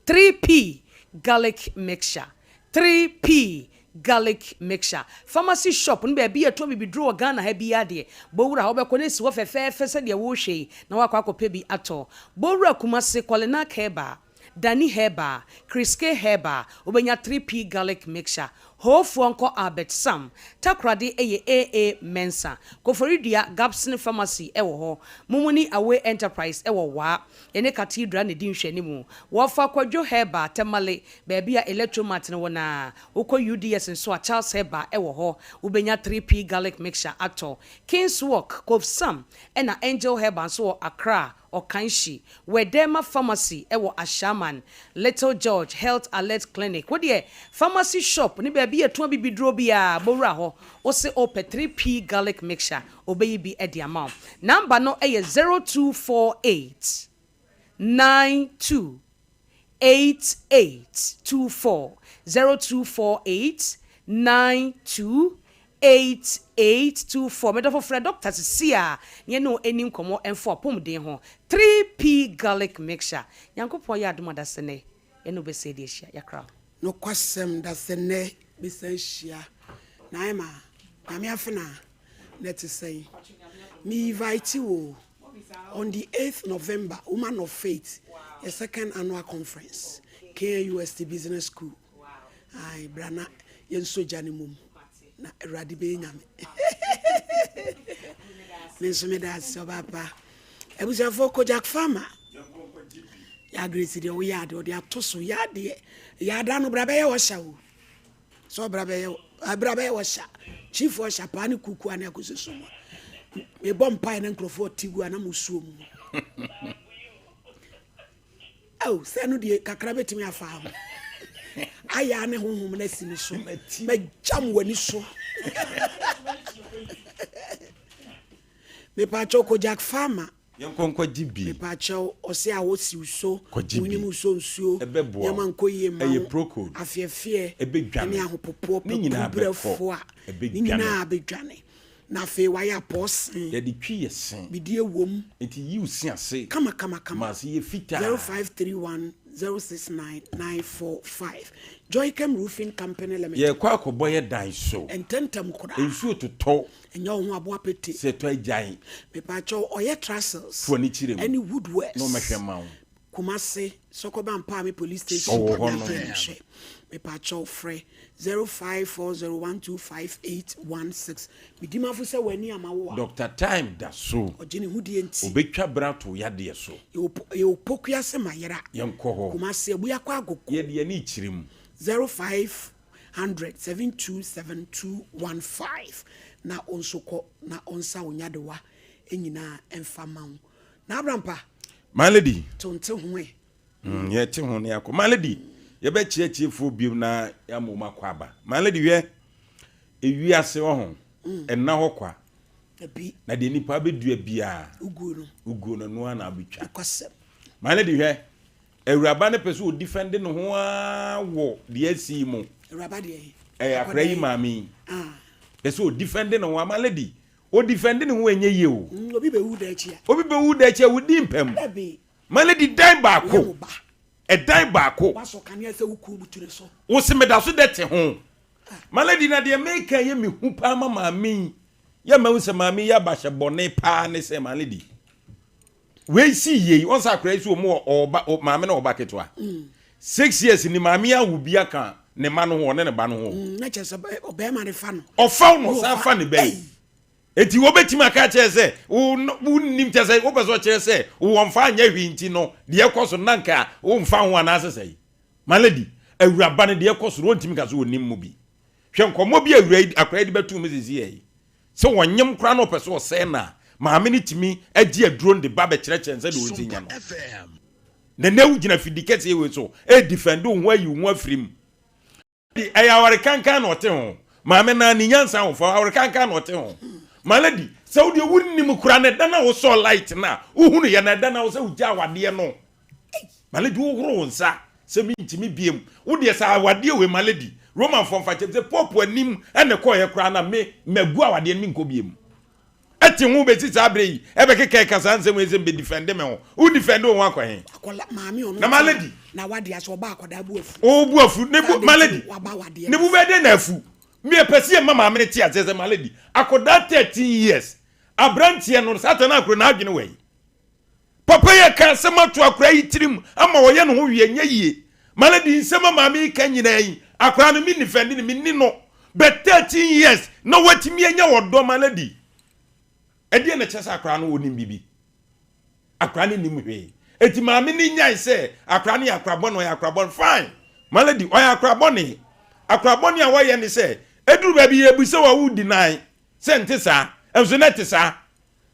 3P garlic mixture 3P garlic mixture Pharmacy shop no baabi a yɛtɔn bibiduro wɔ Ghana ha biara deɛ, bɔ wura hɔ bɛkɔ na esi hɔ fɛfɛɛfɛ sɛdeɛ worehwɛ yi na woakɔ akɔpɛ bi atɔ. Bɔ wura Kumasi, Kɔlenak Herbal, Dani Herbal, Kriske Herbal, wobɛnya 3P garlic mixture. Hoofoɔ nkɔ Albert Sam, Takoradi yɛ AA Mensah, Koforidua Gabson Pharmacy wɔ hɔ, Mumuni Away Enterprise wɔ Waa. Yɛne Cathedral na ɛdi nhwɛanimu. Wɔfa Kwadwo Herbal, Tamale, baabi a Electromat no wɔ no ara. Wokɔ UDS nso a, Charles Herbal wɔ hɔ. Wobɛnya 3P Garlic Mixture atɔ. King's Walk, Kofsam, ɛna Angel Herbal nso wɔ Accra, Okaishie. Wederma Pharmacy wɔ Ashaiman. Little George Health Alert Clinic. Wo deɛ, pharmacy shop ne baabi a yɛtɔn abibiduro biara, bɔ wura hɔ. Wose wopɛ 3P Garlic Mixture. Obeyi bi de ama wo. Number no yɛ 0248 92 8824, 0248 92 8824. Me dɔfo frɛ doctor sisi a na yɛne wo ɛni nkɔmmɔ ɛmfa w'apɔmuden ho. 3P garlic mixture. Nyankopɔn yɛ adom a dasɛnɛ yɛne wo bɛsɛ adi ahyia. Yɛakra wo. Nokwasɛm, dasɛnɛ bɛsan ahyia. Naima, Nyame afenaa. Na ɛte sɛn? Me invite wo o, on the eighth November, Woman of Faith, yɛ second annual conference, KNUST Business School. Ae, bra na yɛnsɔ gya no mmom, na Awurade bɛyɛ Nyame. Me nso meda ase ɔbaa pa. Abusuafoɔ, Kojak Farmer, yɛ agresi deɛ woyɛ adeɛ, ɔde ato so, yɛ adeɛ, yɛ ada no, bra bɛyɛ ɔhyɛ o. Sɛ ɔbra bɛyɛ ɛbra bɛyɛ ɔhyɛ chief ɔhyɛ paa ne kuku a ne akosi so mu mebɔ mpae na nkurɔfoɔ te gu a na musuo mu ɛw sɛ no deɛ kakra bɛtumi afa ho ayɛ a ne honhom no asi me so mɛgyam w'ani so mepaakyɛw Kojak Farmer Yɛnkɔ nkɔgye bi. Mepakyɛw, ɔse a wosiw so, Kɔgye bi. wonim so nsuo, Ɛbɛboa wo. nneɛma nkɔ yie mma Ɛyɛ wo, Procold. afeɛfeɛ Ɛbɛdwane. ne ahopopoɔ, Ne nyinaa bɛkɔ. papurubrɛfoɔ a, ne Ɛbɛdwane. nyinaa bɛdwane. Na afei wayɛ apɔɔsen. Yɛde twi yɛ se. Bidie wom. Nti yi wo se ase. Kama kama kama. Ma ase yɛ fitaa. 0531 069 945 Joychem Roofing Company Limited. Yɛrekɔ akɔbɔ yɛ dan so. Ntɛntɛm koraa. Nsuo totɔ. Ɛnyɛ wo ho aboa pete. Sɛ tɔ agyan. Mepaakyɛw ɔyɛ trestles. Fo ani kyerɛ mu. Ɛne woodworks. Na ɔmɛhwɛ ma wo. Kumasi Sɔkɔba Mpaame police station. Ɔwɔ hɔ nom. Hwɛ. Mepaakyɛw frɛ 0540125816. Medi mafo sɛ w'ani ama wo a. Doctor Time da so. Ɔgye ne ho die nti. Obetwa bra to yadeɛ so. Yɛwɔ Pokuase Mayera. Yɛnkɔ hɔ. Kumasi Abuakwa Agogo. Yɛde yɛn ani kyerɛ mu. 05 100 727 215 na wo nso kɔ na ɔnsa wo nyadewa nyinaa mfa ma wo. Na Abrampa. My lady. To nte ho ɛ. Mm, yɛte ho ne akɔ. My lady, yɛbɛkyerɛ atiefoɔ biom na yɛama wɔn akɔ aba. My lady, hwɛ, ewiase wɔ ho, mm. ɛnna hɔ kwa. Na deɛ nipa bɛdua biara, uguo no, uguo no, ɛno ara na abɛtwa. Nokwasɛm. My lady, hwɛ, Awuraba no pɛ sɛ ɔdifɛnde ne ho ara wɔ deɛ asi yi mu. Awuraba deɛ he? Ɛyɛ akwadaa yi maame yi. Ah. Pɛ sɛ ɔdifɛnde ne ho ama lady. Ɔdifɛnde ne ho ɛnyɛ yie o. Mm, obi bɛwu da akyi a. Obi bɛwu da akyi a wodi mpam. Dabi. Ma lady dan baako. Woyɛ wo ba. Ɛdan baako. Wasɔ kanea sɛ wo kuo mu tiri so. Wo se meda so dɛ te ho. My lady, na deɛ meka yɛ mehu paa ma maame yi. Yɛ mahu sɛ maame yi abahyɛ bɔne paa ne sɛ, my lady, wei si yie yi, wɔn sɛ akora yi so wɔn wɔ ɔba, maame na ɔba ketewa. 6 years ni maame yi awo bi aka ne ma no ho, ɔne ne ba no ho. Na kyerɛ sɛ ɔbɛrima ne fa no. Ɔfaw no, ɔsan fa ne ba yi. Eti wɔbɛtumi aka kyerɛ sɛ wonim kyɛ sɛ wopɛ sɛ ɔkyerɛ sɛ wɔmfa anyɛ hwee nti no deɛ ɛkɔ so nanka womfa ho anaasɛ sɛ yi. My lady, awuraba no deɛ ɛkɔ so no wɔntumi ka so wɔnim mu bi. Hwɛ nkɔmmɔ bi awura yi akora yi de bɛto mu sisi yɛ yi. Sɛ wɔnyem koraa na ɔpɛ sɛ ɔsɛe no a, maame no tumi agye aduro no de ba bɛkyerɛkyerɛ no sɛdeɛ ɔnsi nyɛ no. Na nɛ wogyina fidi kɛseɛ wei so ɛredefend wo ho ayi wo ho afiri mu. Ɛyɛ aware kankan na ɔte ho. Maame naa ne nyansa ho fa aware kankan na ɔte ho. My lady, sɛ wo deɛ wonim koraa na ɛda na wosɔɔ light no a, wohunu yɛ na ɛda na wo sɛ wogya awadeɛ no. My lady, wohoro wo nsa sɛ mentumi biem. Wo deɛ sɛ awadeɛ wei, my lady, Romanfoɔ mfa kyɛm sɛ Pope anim ɛna ɛkɔɔyɛ koraa na me magu awadeɛ no menkɔ biem. Ɛte ho bɛsi saa berɛ yi ɛbɛkeka ɛka saa nsɛm wei sɛ mbɛdefend me ho. Wo defend wo ho akɔ he? Akɔla maame ɔno. Na my lady. Na wade asɛ ɔba akɔda bu afu. O bu afu ne bu my lady. Waba wadeɛ. Ne bu bɛyɛ dɛn na afu? Me ɛpɛ sɛ yɛma maame no te aseɛ sɛ my lady akɔdaa 13 years aberanteɛ no saa ta no akoro n'adwene wɔ yi. Papa yi ka asɛm ato akora yi tirim ama ɔyɛ ne ho wie nyɛ yie. My lady, nsɛm a maame yi ka nyinaa yi, akora no me defend no, me ni no. But 13 years na watumi anya ɔdɔ, my lady. Ɛdeɛ na kyerɛ sɛ akora no wɔnim bibi. Akora no nim hwee. Eti maame no nyae sɛ akora no yɛ akora bɔne, ɔyɛ akora bɔne. Fine. My lady, ɔyɛ akora bɔne. Akora bɔne a wɔyɛ ne sɛ, eduru baabi yɛbu sɛ wɔwo deny sɛ nte saa. Nso na ɛte saa.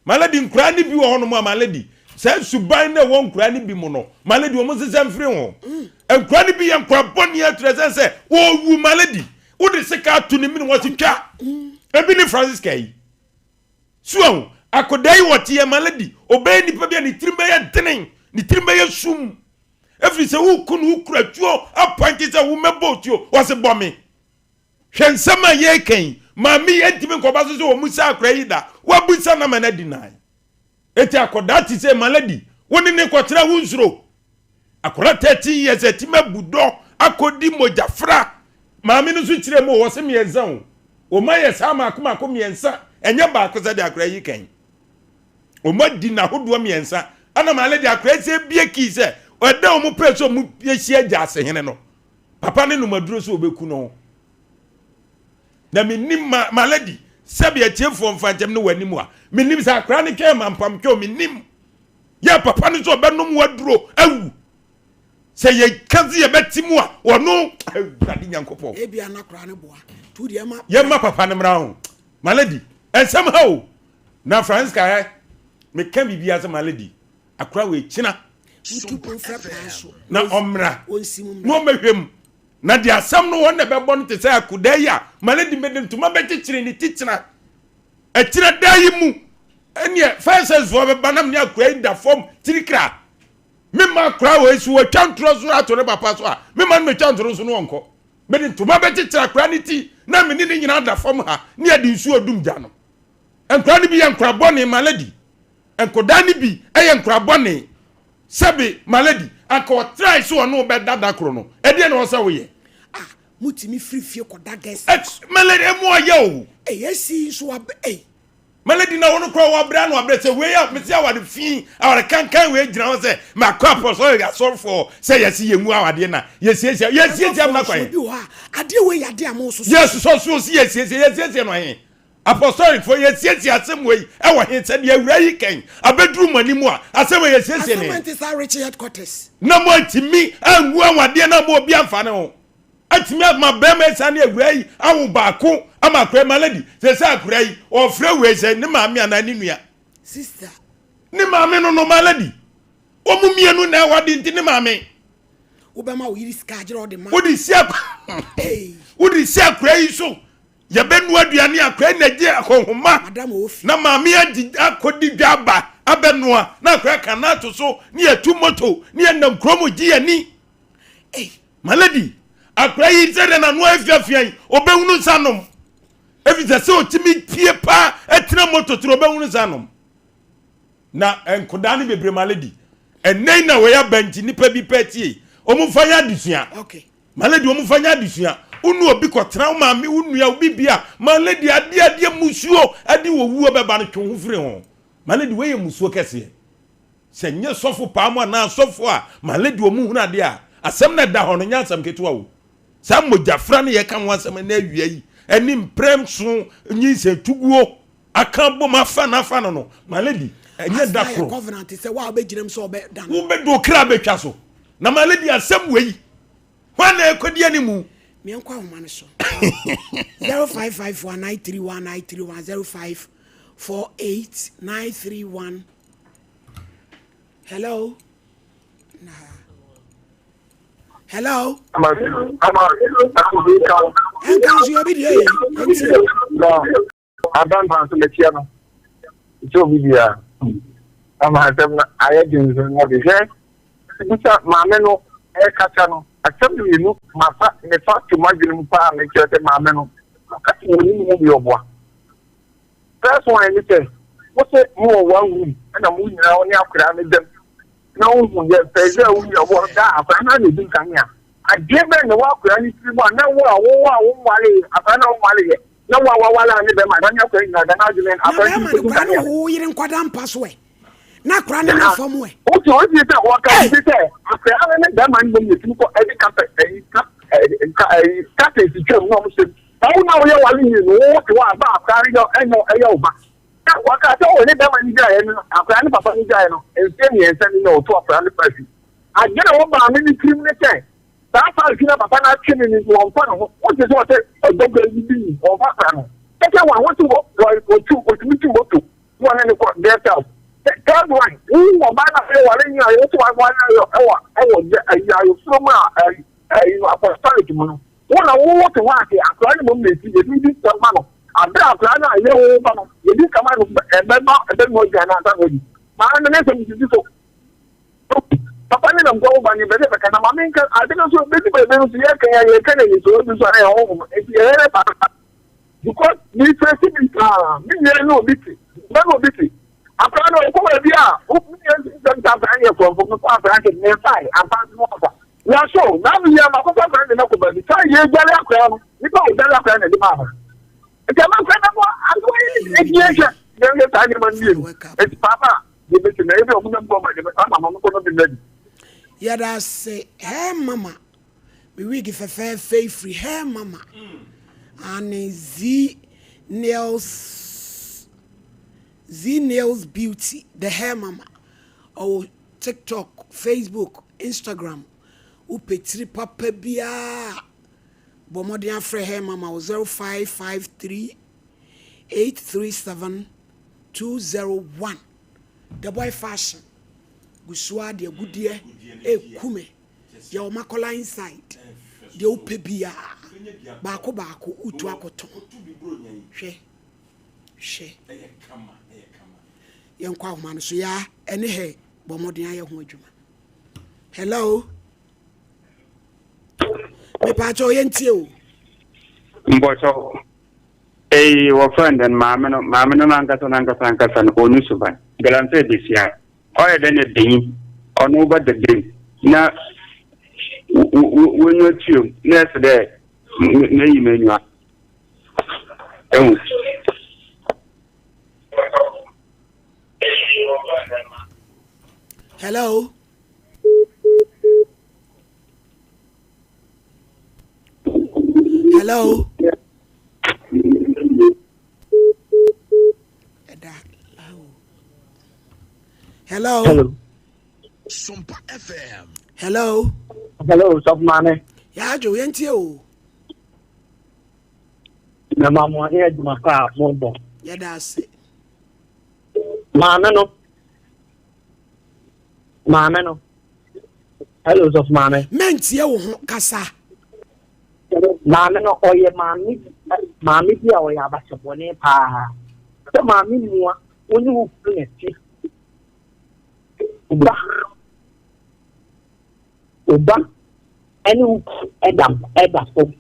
My lady, nkoraa no bi wɔ hɔnom a, my lady, saa suban na ɛwɔ nkoraa no bi mu no, my lady, wɔn nsesa mfiri ho. Nkoraa no bi yɛ nkoraa bɔne atura sɛ sɛ wɔwu, my lady, wode sika ato ne mene wɔsi twa. Ebi ne Francisca yi. So ahu, akɔdaa yi wɔte yɛ, my lady, ɔbɛyɛ nipa bi a ne tirim bɛyɛ denen, ne tirim bɛyɛ sum. Ɛfiri sɛ woku no wokura tuo apɔnkye sɛ womɛbɔ tuo, wɔse bɔ me. Hwɛ nsɛm a yɛreka yi, maame yi ntumi nkɔba so sɛ wɔn sa akora yi da. Wabusa na ma no adi nan. Eti akɔdaa te sɛ my lady, wo ne ne kɔtena wo nsuro. Akɔda 13 years atumi abu dɔ akɔdi mogyafra. Maame no nso kyerɛ mu wɔ se mmiɛnsa o. Wɔn ayɛ saa maako maako mmiɛnsa, ɛnyɛ baako sɛ de akora yi kan. Wɔn adi n'ahodoɔ mmiɛnsa. Ɛna my lady akora yi sɛ ebie kii sɛ ɛda wɔn pɛ sɛ wɔn ahyia gya asehene no. Papa ne nomaduro sɛ ɔbɛku no. Na menim ma my lady, sɛbi atiefoɔ mfa nkyɛm ne w'anim a, menim sɛ akora no twɛn ma mpamtwɛw, menim. Yɛ papa no sɛ ɔbɛnom waduro awu. Sɛ yɛka sɛ yɛbɛte mu a, ɔno Awurade Nyankopɔn. Ebi anakora no boa. Tu deɛ ma. Yɛma papa no mmra ho. My lady, ɛnsɛm ha o. Na Francisca ɛ, meka biribiara sɛ my lady, akora wei kyena. Wotu mfrɛ paa so. Na ɔmmra. Na ɔmmɛhwɛ mu. Na deɛ asɛm no wɔn na ɛbɛbɔ no te sɛ akodaa yi a my lady mede ntoma bɛkyekyere ne ti kyena. Ɛkyena da yi mu ɛneɛ fire service foɔ bɛba nam ne akora yi da fam tirikira. Mema akora wei so wɔatwa ntorɔ so ato ne papa so a mema no mɛtwa ntorɔ so no ɔnkɔ. Mede ntoma bɛkyekyere akora ne ti na mene ne nyinaa da fam ha ne yɛde nsuo dum gya no. Nkora no bi yɛ nkora bɔne, my lady. Nkɔdaa no bi yɛ nkora bɔne. Sɛbe, my lady, anka ɔtrae sɛ ɔne wo bɛda da koro no, ɛdeɛ na ɔsɛ woyɛ? Ah, mutumi firi fie kɔda guest. My lady, emu ɔyɛ o. Ɛyɛ si nso abɛ, ɛy. My lady, na wɔn koraa wɔabrɛ ano abrɛ sɛ wei a mesi awade fi awade kankan wei gyina hɔ sɛ makɔ apɔsɔre asɔrefoɔ sɛ yɛsi yɛn mu awadeɛ na yɛsiesie yɛsiesie amuna kwan. Bi wɔ hɔ a adeɛ wei yɛ adeɛ a mo soso. Yɛsosɔ so si yɛsiesie yɛsiesie no he. Apɔsɔrefoɔ yɛsiesie asɛm wei ɛwɔ he sɛ deɛ awura yi kɛn abɛduru mo anim a asɛm wei yɛsiesie ne. Asɛm nte saa Richie headquarters. Na mo antumi angu awadeɛ na mo obi amfa ne ho. Atumi ama bɛrima asiane awura yi awo baako ama akora yi. My lady, sɛ sɛ akora yi ɔfrɛ wei sɛ ne maame anaa ne nua. Sister. Ne maame no no, my lady. Wɔn mmienu na ɛwɔ nti ne maame. Wobɛma wo yere sika agyerɛ ɔde ma. Wode si akora. Wode si akora yi so. Yɛbɛnoa aduane akora yi na gye akɔnhoma. Na maame agye akɔdi dwa aba abɛnoa na akora ka na ato so ne yɛtu moto ne yɛnam kurom gye yɛni. My lady, akora yi sɛdeɛ n'ano afiafia yi, ɔbɛhunu nsa nom. Ɛfiri sɛ sɛ ɔtumi pie paa ɛtena moto toro ɔbɛhunu nsa nom. Na nkodaa no bebree, my lady, ɛnɛ yi na wɔyɛ aba nti nipa bi pɛ tie. Wɔn mfa nyɛ adesua. Okay. My lady, wɔn mfa nyɛ adesua. Wo ne obi kɔtena, wo maame, wo nua, obi bi a, my lady, adeɛ adeɛ mmusuo ɛde wɔ wuo bɛba no, twe wo ho firi ho. My lady, wei yɛ mmusuo kɛseɛ. Sɛ nyɛ sɔfo paa mu anaa asɔfo a, my lady, wɔn hunu adeɛ a, asɛm no ɛda hɔ no nyɛ asɛm ketewa o. Saa mogyafra no yɛka ho asɛm ɛnɛ awia yi, ɛne mprɛnso nyinsɛn tuguo aka abom afa no afa no no, my lady, ɛnyɛ da Asena yɛ koro. covenant sɛ wo a wobɛgyina mu sɛ wobɛda no. Wobɛde wo kra bɛtwa so. Na my lady, asɛm wei, hwan na ɛkɔdi animu? Meɛnkɔ ahoma no so. 0554 931 931 0548 931. Hello? Nah. Hello? Ɛnka nso yɛ obi deɛ yɛ nti. Abampa nso mekyia no. Nkyɛ obi biara. Ama asɛm no ayɛ den so na de hwɛ. Bisa maame no ɛkasa no asɛm mmienu mafa mefa to m'adwene mu paa mekyerɛ sɛ maame no ɔka sɛ wɔn mu bi ɔboa. First one ne sɛ mo sɛ mo wɔ one room ɛna mo nyinaa wo ne akwadaa no dam na wohu yɛ pɛ sɛ woyɛ wɔ da akwadaa no na edi nkanea adeɛ bɛn na wɔ akwadaa no tiri mu a na wo a wo a wonware akwadaa no a wonware yɛ na wo a waware a ne bɛrima na ne akwadaa nyinaa da n'adwene Na akwadaa bɛrima no no tiri kora ne nkanea. wo yere nkɔda mpa so ɛ. Na akora ne na fam ɛ. Wotu wotu sɛ wɔka bi sɛ akwadaa no ne bɛrima no bom yɛtumi kɔ ɛde kapɛ ɛyi ka ɛyi ka ɛyi kapɛt twam na ɔmo hyɛ mu. Na wo na woyɛ ware yie no wo te hɔ a ba akwadaa no yɛ ɛnyɛ ɛyɛ wo ba. Na wɔka sɛ wo ne bɛrima no gyaeɛ no akwadaa ne papa no gyaeɛ no mfeɛ mmiɛnsa ni na ɔto akwadaa no fa fi. Adwene a wɔ maame no tirim ne sɛ saa fa fi na papa no atwe no no wɔmfa ne ho. Wote sɛ ɔsɛ ɔdɔgba yi bi ni wɔmfa akwadaa no ho. Second one wote wɔ wɔ wɔtu wɔtumi tu moto na wɔne no kɔ guest house. Third one wo ɔbaa no a woyɛ ware yie a wote ware ɛwɔ ɛwɔ ayoforo mu a ɛyi ɛyi apostolic mu no. Wo na wo wo te hɔ ase, akwadaa no mmom na esi, yɛtumi di sika ma no. Abere a akwadaa no a ɛyɛ wo ba no, yɛdi sika ma no, ɛbɛma ɛbɛma aduane ansa na wadi. Maa no ne nsɛm sisi so. Papa ne nam kɔ wo ba no bɛsɛ bɛka na maame nka ade no nso bɛsi baabi no nso yɛka yɛ yɛka na yɛsɛ obi nso a ɛyɛ honhom nti yɛyɛ ne paa because me fɛsi bi paa me nua ne obi te ba ne obi te akwadaa no ɔkɔ baabi a me nua nso sɛ nta akwadaa no yɛ kɔnfo me kɔ akwadaa no me nfa ampa nso no ɔfa na so na me yɛ ma kɔkɔ akwadaa no na kɔ baabi saa yɛ dwale akwadaa no nipa a ɔdwale akwadaa no de ma ama nti ama akwadaa no ano eti yɛ hwɛ yɛn yɛ saa nneɛma no mmienu eti paapa yɛ bɛ ti na ebi ɔmo nam kɔ ɔmo ɛdi ama ma ɔmo kɔ no bi na di. Yɛda ase hɛɛ mama. Me wig fɛfɛɛfɛ yi firi Hair Mama ane Z Nails Z Nails Beauty The Hair Mama ɔwɔ TikTok, Facebook, Instagram. Wopɛ tiri papa biara a bɔ mmɔden afrɛ Hair Mama wɔ 0553 837 201. The Boy Fashion gu so ara de agudeɛ reku me. Yɛwɔ Makola inside. Deɛ wopɛ biara baako baako wotu akɔtɔn. Hwɛ hwɛ yɛnkɔ ahoma no so yaa ɛne hɛ bɔ mmɔden ayɛ ho adwuma. Hello. Mepaakyɛw yɛntie o. Mbɔkyɛw eyi wɔfrɛ no dɛn maame no maame no nankasa nankasa ankasa no ɔnni suban galamsey besia Ɔyɛ dɛn na banyin ɔno wo ba da dam na w'enyiwa tua mu na ɛsɛ dɛ meyi m'enyiwa? Ehu. Hello. Hello. Ɛda Hello. Hello. Sompa FM. Hello. Hello, Sɔfo Maame. Yɛadwo yɛntie o. Mɛma mo ne adwuma pa a mobɔ. Yɛda ase. Maame no. Maame no. Hello, Sɔfo Maame. Mɛntie wo ho kasa. Maame no ɔyɛ maame maame bi a ɔyɛ abahyɛbɔne paa. Sɛ maame mua wo ne wo kunu na ɛte. Ba wo ba ɛne wo kunu ɛda ɛda fam.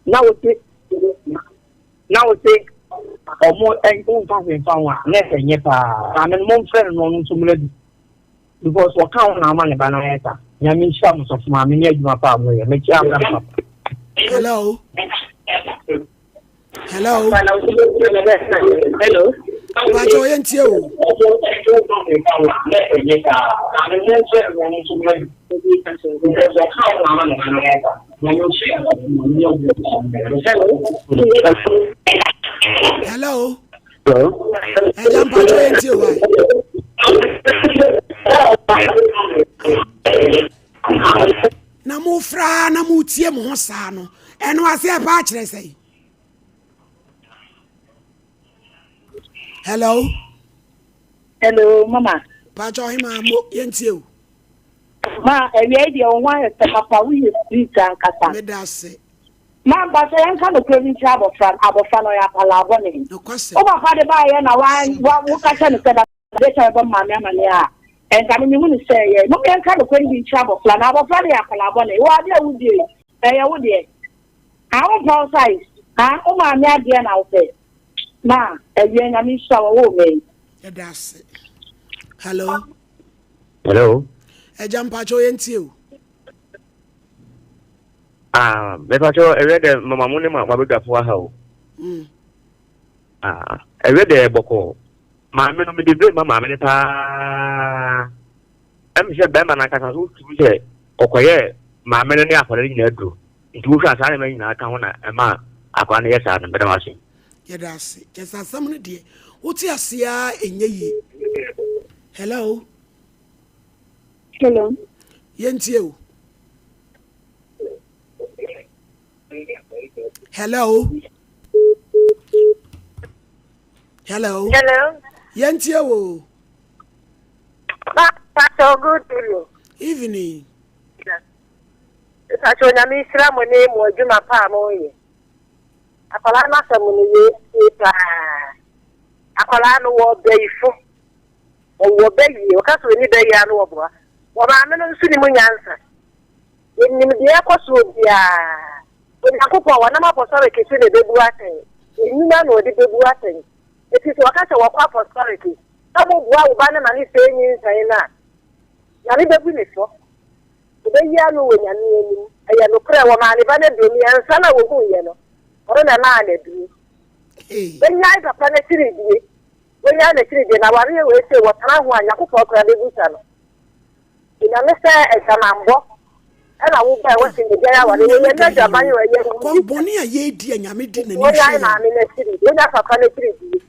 Na wote na wote ɔmo womfa hwee mfa ho a na ɛsɛ nyɛ paa. Maame no momfrɛ no na ɔno nso mmra bi. Because ɔka ho na ama ne ba no ayɛ saa. Nyame nhyira mo sɔfo maame ne adwuma pa a moyɛ. Mekyia mo papa. Hello. Hello. Hello. Bàtà ɔyɛ ntie o. Hello. Ɛgya mpatsɔ yɛ ntie o wa. Na mo fra na mo tie mo ho saa no ɛno aseɛ paa kyerɛ sɛn. Hello. Hello, mama. Patsɔ ɔhema mo yɛntie o. Ma awia yi deɛ wo ho ayɛ fɛ papa woyɛ sweet ankasa. Meda ase. Ma mpatsɔ yɛnka nokorɛ bi nkyerɛ abɔfra no abɔfra no ɔyɛ akwadaa bɔne. Wo papa de baayɛ na wa wa woka kyerɛ no sɛ Ade kyɛ a mebɔ me maame amaneɛ a, ɛnka me mehu no sɛ ɛyɛ. Mom yɛnka nokorɛ no bi nkyerɛ abɔfra no. Abɔfra no yɛ akwadaa bɔne. Wo adeɛ a wodie yi, ɛyɛ wo deɛ. Ah, wompɛ wo size? Ah, wo maame adeɛ na wopɛ? Ma, awia Nyame nhyira wo, ɔwoo me yi. Yɛda ase. Hello. Hello. Ɛgya mpakyɛw yɛntie o. Ah, mepakyɛw ɛwɛ dɛ mama mo ne ma mabadwafo aha o. Mm. Ah, ɛwɛ dɛ bɔkɔɔ. Maame no mede blame ma maame no paa. Ɛm sɛ bɛrima no ankasa so wotumi sɛ ɔkɔyɛ maame no ne akwadaa no nyinaa duro. Nti wohwɛ a saa nneɛma nyinaa ka ho na ɛma akwadaa no yɛ saa no. Meda mo ase. Yɛda ase. Kyɛ sɛ asɛm no deɛ wote aseɛ ara ɛnyɛ yie. Hello. Hello. Yɛntie o. Hello. Hello. Hello. Yɛntie wo. Pastor, good evening. Evening. Pastor, Onyame nhyira mo ne mo adwuma pa a moyɛ. Akwadaa no asɛm no yɛ tie paa. Akwadaa no wɔ bɛyifo. Ɔwɔ bɛyie. Ɔka sɛ ɔni bɛyie ano wɔboa. Wɔ maame no nso nim nyansa. Yɛnim deɛ ɛkɔ soɔ biara. Onyankopɔn, wɔnam apɔstɔleke so na ɛbɛbu atɛn. Yɛn nnwuma na ɔde bɛbu atɛn. Enti sɛ wɔka sɛ wɔkɔ apɔstɔleke na woboa wo ba no ma no sɛe nyinsɛn no a, Nyame bɛbu ne fɔ. Ɔbɛyi ano wɔ Nyame anim. Ɛyɛ nokorɛ, wɔmaa ne ba no aduro mmiɛnsa no a wɔhuiɛ no, ɔno na ɛmaa no aduro. Wɔnnyae papa no akyiridie. Wɔnnyae n'akyiridie. Na awareɛ wei sei, wɔtena ho a, Nyankopɔn koraa bɛbusa no. Onyame sɛ adwamanbɔ ɛna wo bae wɔsi me gyae aware wei ɛnyɛ adwaman o ɛyɛ wo di bɔne a yɛredi a Nyame di n'ani hwɛ yɛn. maame no akyiri wonya papa no akyiri die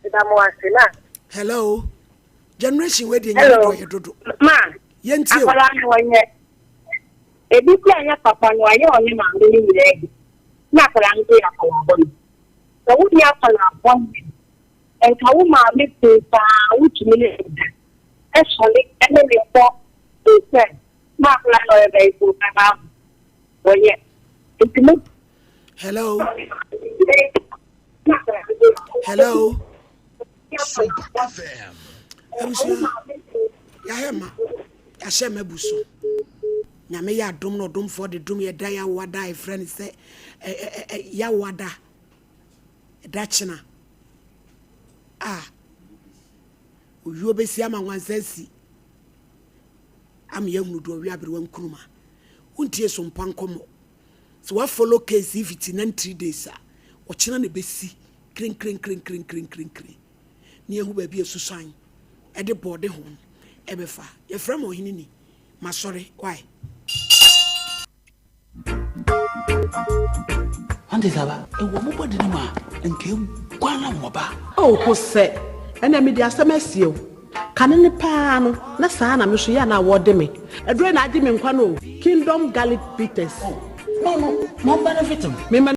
meda mo ase na. Hello generation wei deɛ Nyame dɔ yɛ dodo. Ma yɛntie o. Akwadaa no ɔnyɛ ebi kura nyɛ papa no ayɛ ɔne maame no nyinaa bi na akwadaa no yɛ akwadaa bɔne sɛ wonyɛ akwadaa bɔne Nka wo maame kuu paa wotumi ne no da sɔre ne no bɔ nsɛm ma akora no ɔyɛ bɛyifo bɛba ho wɔyɛ nti mo. Hello. Hello. Abusua yɛahɛ ma yɛahyɛ ma bu so. Nyame yɛ adom na ɔdomfoɔ de dom yɛ da yɛawoa da a yɛfrɛ no sɛ yɛawoa da. Da kyena a owuo bɛsi ama nwansa asi ama yɛahunu deɛ ɔwe aberewa nkruma. Wontie so mpa nkɔmmɔ. Sɛ woafollow case yi fiti 93 days a, ɔkyena na ɛbɛsi krenkrenkrenkrenkrenkren na yɛahu baabi a susan de bɔɔde ho no ɛbɛfa. Yɛfrɛ me ɔhene ni. Masɔre, why? Ɔnte saa ba? Ewɔ mo bɔde no mu a, nka eguan na wɔba. Oh Hosɛ, ɛnɛ mede asɛm asie wo. Kane no paa no, na saa na me nso yɛ a na wɔde me. Aduro na agye me nkwa no o, Kingdom Garlic Bitters. Oh, no no, ma ɔmba no mfetse me. Mema.